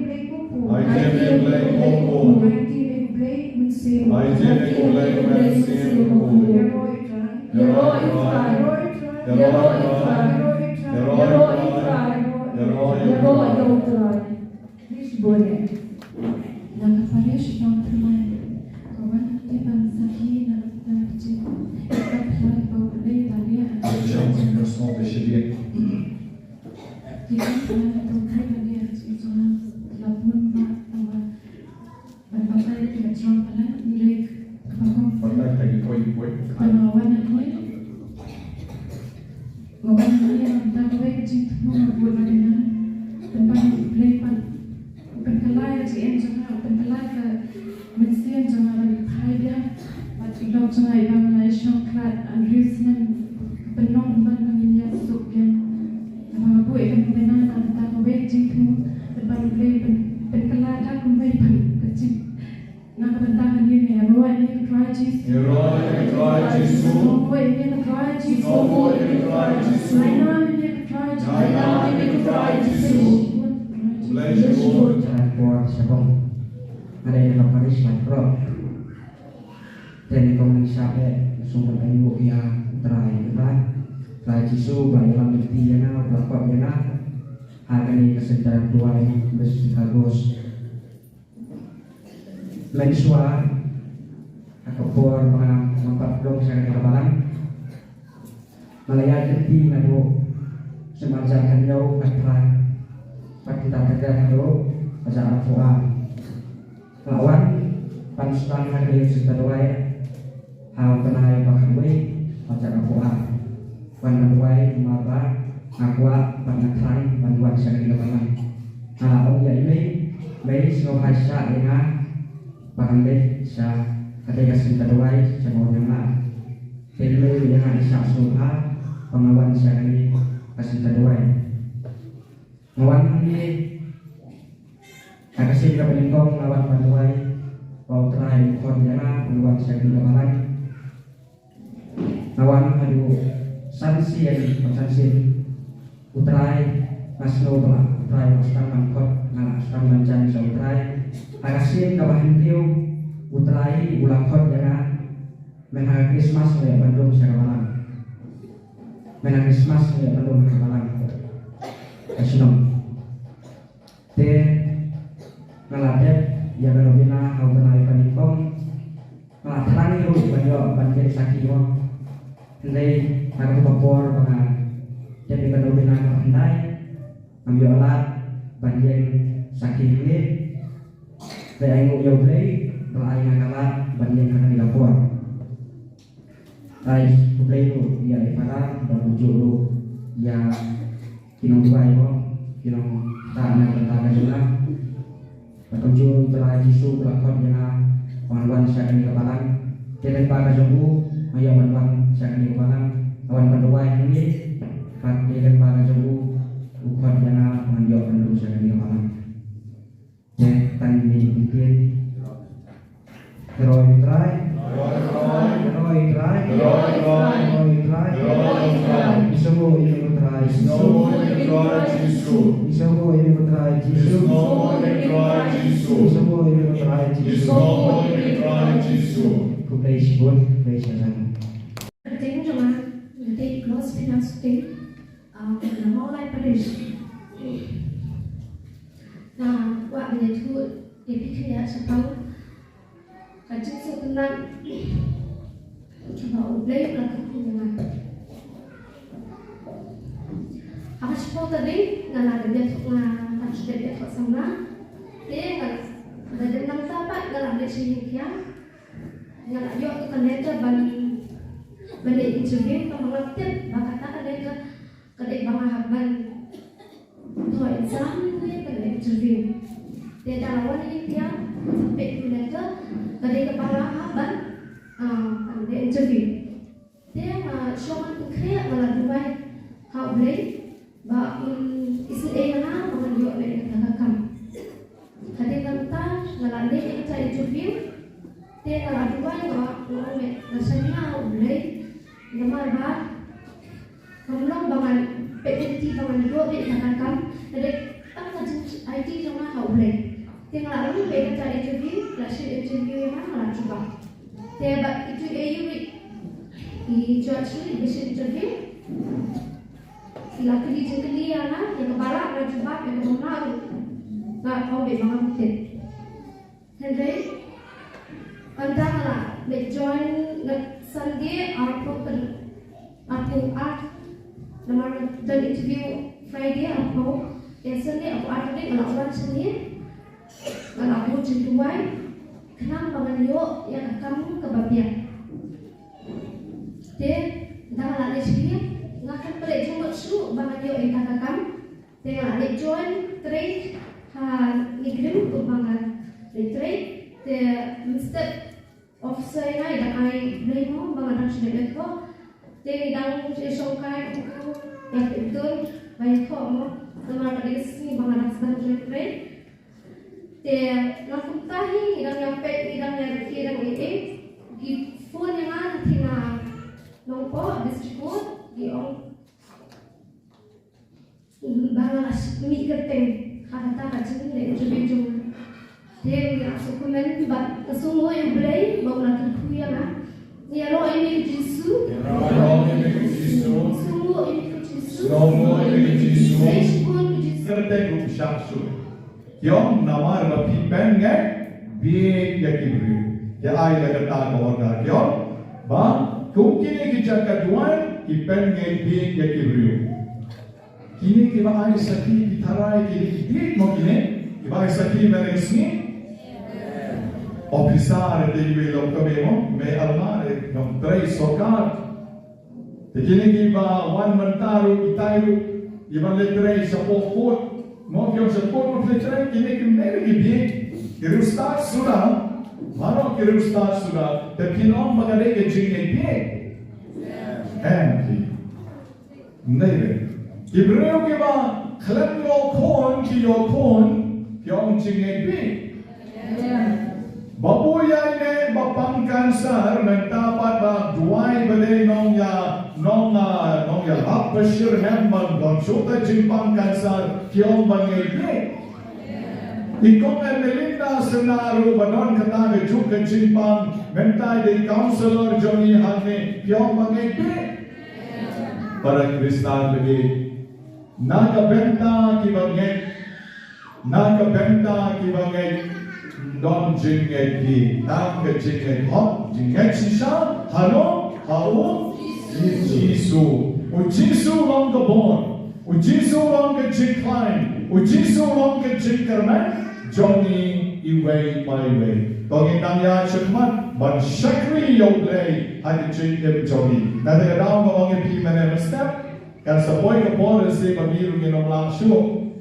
Blei ko Pa. Aiti ïa me U Blei ko Pa. Aiti ïa me U Blei ko Pa. Aiti ïa me U Blei Mynsiem. Aiti ïa me U Blei Mynsiem Bakhuid. Ïaroh ïa U Trai. Ïaroh ïa U Trai. Ïaroh ïa U Trai. Parish board. Na ka parish nongthymmai ka wan te ban sakhi na ka bynta ka jingkyrkhu ba U Blei ba ïa ka. Shong sngewbha ba shadien. Ki kam ba U Blei ba ïa ka jingkyrkhu la bun ba tangba ban batai ki la jrong palat, hynrei kaba kum. Batai ka ki poi ki poi. Kaba nga wan hangne. Nga wan hangne na ka bynta kawei ka jingthmu nga bud na ka bynta. Pynban U Blei pat u pynkylla ïa ka jingim jong nga, u pynkylla ka mynsiem jong nga ban phai biang. Bad ki lok jong nga iba nga la ïashong khlad hynriew snem, ka pynlong pynban ba ngin ïasuk biang. Naba nga buh ïa ka mynsiem na ka bynta kawei ka jingthmu, pynban U Blei pyn, pynkylla da kumwei pat ka jing. Na ka bynta kane nga ïaroh ïa ka Trai Jisu. Ïaroh ïa ka Trai Jisu. Sngewnguh ïa ka Trai Jisu. Sngewnguh ïa ka Trai Jisu. Laitluid ïa ka Trai Jisu. Laitluid ïa ka Trai Jisu. Blei Jisu. Ka por sha kong. Nga dei na ka parish Laitkroh. Te nyngkong nyngshap eh nga sngewbha ban aiti ïa U Trai, U Trai, Trai Jisu ba u la lynti ïa nga, u la pop ïa nga ha kane ka center duwai ba shisha ka dos. Mynshuwa ha ka por ba nga, nga pat long sha kane ka balang. Nga la ïaid lynti naduh snem ar hajar khathynñiew khatphra, pat kumta ter ter haduh ar hajar arphew ar. Nga la wan ban sdang ha kane ka center duwai ha u bnai ba khatwei ar hajar arphew ar. Wan ban duwai namar ba nga kwah bad nga thrang ban wan sha kane ka balang. Nga la ong ïa i mei, mei sngewbha shah ïa nga ba ngan leit sha Kata ka sien ka duwai sha ba wan ïa nga. Te lei ïa nga i shah sngewbha ba nga wan sha kane ka sien ka duwai. Nga wan hangne ha ka sien kaba nyngkong, nga wan ban duwai ba U Trai un khot ïa nga ban wan sha kane ka balang. Nga wan haduh san sien, ba san sien. U Trai, nga sngew ba la U Trai u la sdang ban khot, nga la sdang ban jan sha U Trai. Ha ka sien kaba hynriew, U Trai u la khot ïa nga. Mynta ha Christmas nga ïoh ban lum sha ka balang. Mynta ha Christmas nga ïoh ban lum ha ka balang. Ka shnong. Te nga la dep ïa ka novena ha u bnai ba nyngkong. Nga la thrang ruh ban ïoh ban peit sakhi mo. Hynrei ha kata ka por ba nga dep ïa ka novena kaba hyndai, ngam ïoh lad ban ïeng sakhi hangne. Te ai nguh ïa U Blei ba la ai nga ka lad ban ïeng ha kane ka por. Ai, khublei ruh ïa i Fadar bad kumjuh ruh ïa ki nongduwai mo, ki nongtah na ka bynta ka jong nga. Bad kumjuh ruh U Trai Jisu u la khot ïa nga ban wan sha kane ka balang. Te lyngba ka jong u nga ïoh ban wan sha kane ka balang, nga wan ban duwai hangne. Bad te lyngba ka jong u u khot ïa nga ban ïoh ban lum sha kane ka balang. Te tang ine i kyntien. Hynrei U Trai. Hynrei U Trai. Hynrei U Trai. Hynrei U Trai. Isynei ïa U Trai Jisu. Isynei ïa U Trai Jisu. Isynei ïa U Trai Jisu. Khublei shibun, khublei shibun. Ding jong nga, dei close pina suting. Ah, na Mawlai Parish. Na kwah ban ïathuh ïa phi khyndiat shaphang ka jingsngewtynnat ba U Blei u la kyrkhu ïa nga. Haba shapoh ka ding nga la dep ïathuh, nga la dep ïathuh samla. Te nga la dep nangta pat nga la leit sha ïing kiang. Nga la ïoh ka letter ban, ban leit interview, tangba nga tip ba kata ka letter ka dei ba nga hap ban thoh exam ne ban leit interview. Te da la wan ïa nga, sa peit ka letter, ka dei kaba nga hap ban, ah, ban leit interview. Te nga shong ban pynkhreh, nga la duwai ha U Blei ba un isynei ïa nga ba ngan ïoh leh kata ka kam. Hadien nangta nga la leit ïa kata interview. Te nga la duwai, nga ong, nga shaniah ha U Blei namar ba kam long ba ngan peit lynti ba ngan ïoh leh kata ka kam. Te dei tang ka jingshaniah jong nga ha U Blei. Te nga la rung beit ïa kata interview, la shim interview ïa nga, nga la jubab. Te bad itu i judge ruh iba shim interview, i la kylli jingkylli ïa nga, ïa kaba lah nga jubab, ïa kaba lah ruh nga ong beit ba ngam tip. Hynrei ynda nga la leit join, nga Sunday arphew, arphew ar, namar don interview Friday arphew, ïa Sunday arphew ar nga la wan shane. Nga la bud jingduwai khnang ba ngan ïoh ïa ka kam kaba biang. Te ynda nga la leit shane, nga khlem pynleit jingmut shuh ba ngan ïoh ïa kata ka kam. Te nga la leit join trei ha NEIGRIHMS, kumba nga leit trei. Te mynstep officer ïa nga i dang ai blei mo ba nga dang shu leit leit ko. Te i dang shu shongkai kumno ïa pyntur ba ïa ko mo. Namar ka dei ka sngi ba nga dang sdang join trei. Te nga kumta hi, i dang ïa peit, i dang ïa rkhie, i dang ïa ei. Ki phone ïa nga na thina Nongpoh District Court, ki ong ba nga la mih kyrteng ha kata ka jingleh interview jong nga. Te nga sngewkmen bad nga sngewnguh ïa U Blei ba u la kyrkhu ïa nga. Ïaroh ïa me ko Jisu. Ïaroh ïa me ko Jisu. Sngewnguh ïa me ko Jisu. Sngewnguh ïa me ko Jisu. Kyrteng u shah shuh. Ki ong namar ba phi pyngeit bieit ïa ki briew. Ki ai da kata ka order. Ki ong ba kum kine ki jaka duwai ki pyngeit bieit ïa ki briew. Kine kiba ai sakhi ki tharai kine ki bieit mo kine. Kiba ai sakhi mynne ka sngi. Officer te kiba long ka me mo, me almare, nongtrei sorkar. Te kine kiba wan mynta ruh, itai ruh, iba leit trei shapoh court, mo ki ong shapoh court leit trei, kine kim dei ki bieit, ki riewstad suda. Baroh ki riewstad suda, te phin ong ba ka dei ka jingngeit bieit? Em, phi. Nei re. Ki briew kiba khlem ïoh khun, ki ïoh khun, phi ong jingngeit bieit? Ba u ïaineh ba pang cancer, mynta pat ba duwai ba dei nongïa, nong, ah, nongïalap ba shitrhem ba don shuh ka jingpang cancer, phi ong ba ngeit bieit? I kong Emelinda Sena ruh ba don kata ka juk ka jingpang, mynta i dei councillor jong ngi hangne, phi ong ba ngeit bieit? Para Khristan lagi, na ka bynta kiba ngeit, na ka bynta kiba ngeit, don jingngeit bieit, tang ka jingngeit hok, jingngeit shisha, hano, ha u, i Jisu. U Jisu long ka bor. U Jisu long ka jingkhlaiñ, U Jisu long ka jingkyrmen jong ngi iwei pa iwei. To ngin nang ïaid shakhmat ban shakri ïa U Blei ha ka jingim jong ngi. Kata ka daw nga ong ïa phi mynne mynstep, kan sa poi ka por lehse ba ngi ruh ngin ym lah shuh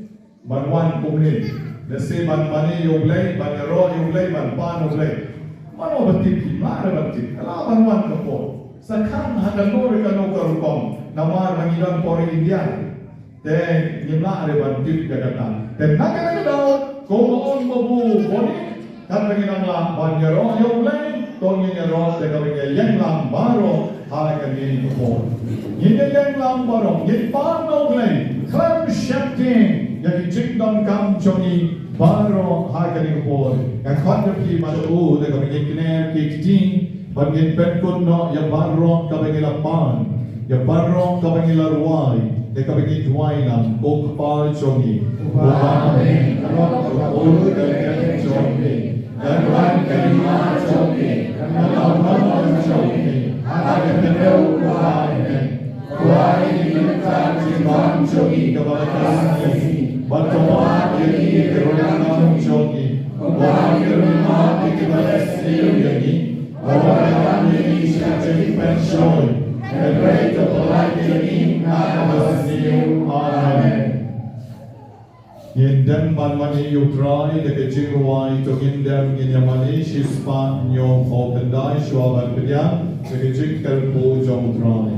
ban wan kumne. Lehse ban mane ïa U Blei, ban ïaroh ïa U Blei, ban pan U Blei. Mano ba tip, ngim lah re ban tip. Ka lah ban wan ka por. Sa khang ha kano re kano ka rukom. Namar ba ngi don por India. Te ngim lah re ban tip ïa kata. Te na kata ka daw, kumba ong babu Boni, katba ngin nang lah ban ïaroh ïa U Blei, to ngin ïaroh da kaba ngi ïeng lang baroh ha kane ka por. Ngin ïeng lang baroh, ngin pan na U Blei khlem sheptieng ïa ki jingdonkam jong ngi baroh ha kane ka por. Nga khot ïa phi ban u da kaba ngin kner ki kti. Ban ngin pynkut noh ïa baroh kaba ngi la pan, ïa baroh kaba ngi la rwai, ïa kaba ngi duwai lang, ko Kpa jong ngi. Uba ha bneng, ka long ka bun ka kyrteng jong me. Kan wan ka hima jong me, kan long ka mon jong me ha ka khyndew uba ha bneng. Kwah ïa ngi mynta ka jingbam jong ngi kaba la ka sngi, bad to map ïa ngi ïa ki ryngkang jong ngi, kumba ngi ruh ngi map ïa kiba la sniew ïa ngi. Wat la ïalam ïa ngi sha ka jingpynshoi, hynrei to pynlait ïa ngi na kaba sniew. Amen. Ngin dem ban mane ïa U Trai da ka jingrwai, to ngin dem ngin ïamane shispah hynñiewphew khyndai shuwa ban pdiang da ka jingkyrkhu jong U Trai.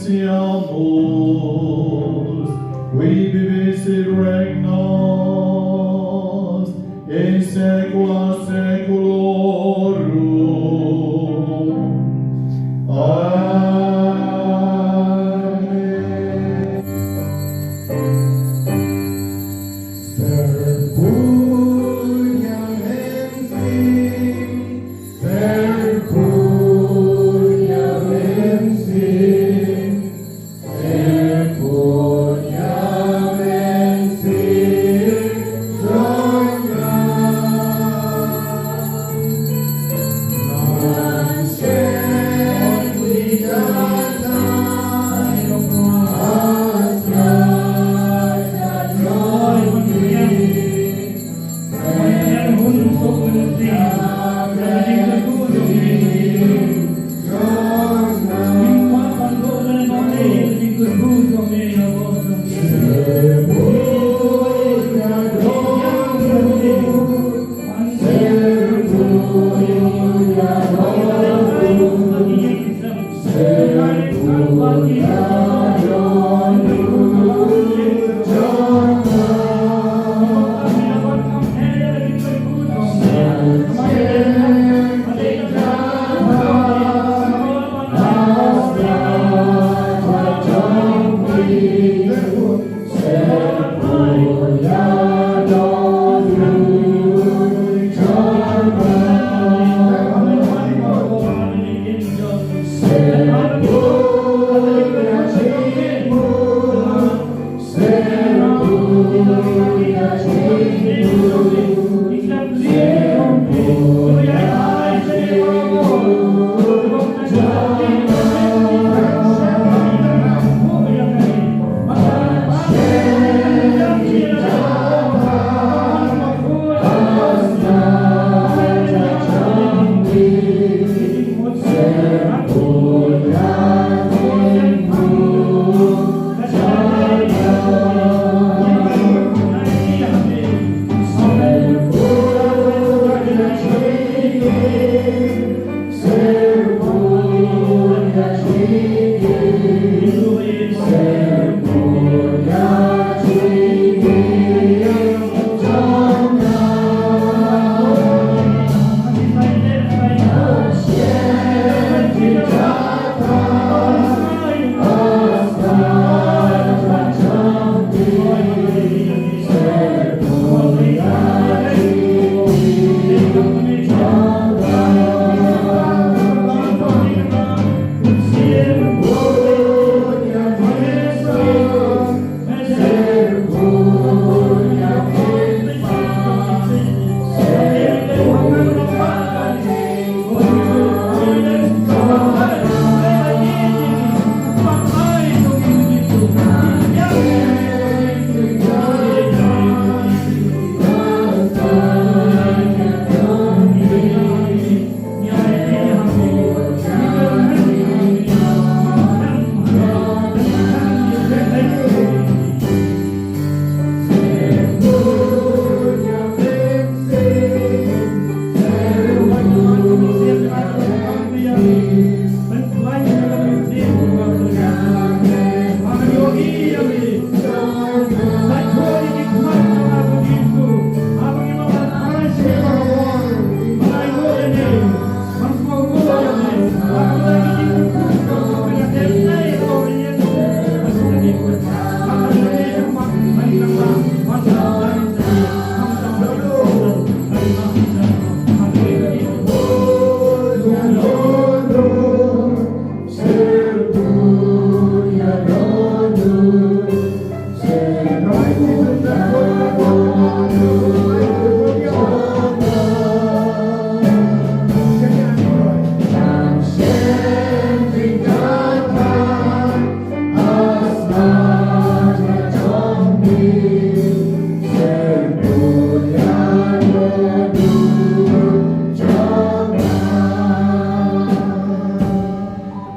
Siamos, qui vivis et regnas in saecula saeculorum. Amen.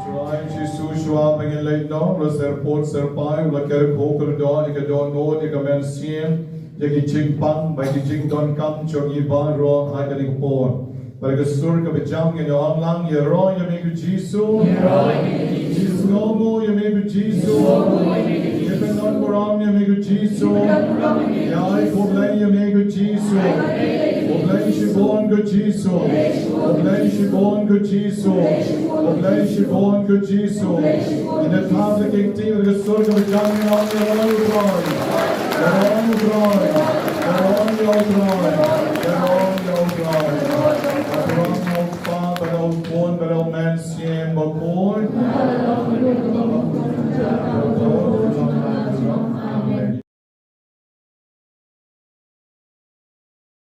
Trai Jisu, shuwa ba ngin leit noh, u la syrpod syrpai, u la ker khuid ka dohnud, ïa ka dohnud, ïa ka mynsiem, ïa ki jingpang bad ki jingdonkam jong ngi baroh ha kane ka por. Bad ka sur kaba jam ngan ïa ong lang, ïaroh ïa me ko Jisu. Ïaroh ïa me ko Jisu. Ïasngewnguh ïa me ko Jisu. Ïasngewnguh ïa me ko Jisu. Ïa pyndonkam ïa me ko Jisu. Ïa pyndonkam ïa me ko Jisu. Ïa ai khublei ïa me ko Jisu. Khublei shibun ko Jisu. Khublei shibun ko Jisu. Khublei shibun ko Jisu. Ngin ïa thap da ka kti bad ka sur kaba jam, ngin ong, ïaroh ïa U Trai. Ïaroh ïa U Trai. Ïaroh ïa U Trai. Ïaroh ïa U Trai. Ka burom na U Kpa bad na U Khun bad na U Mynsiem Bakhuid.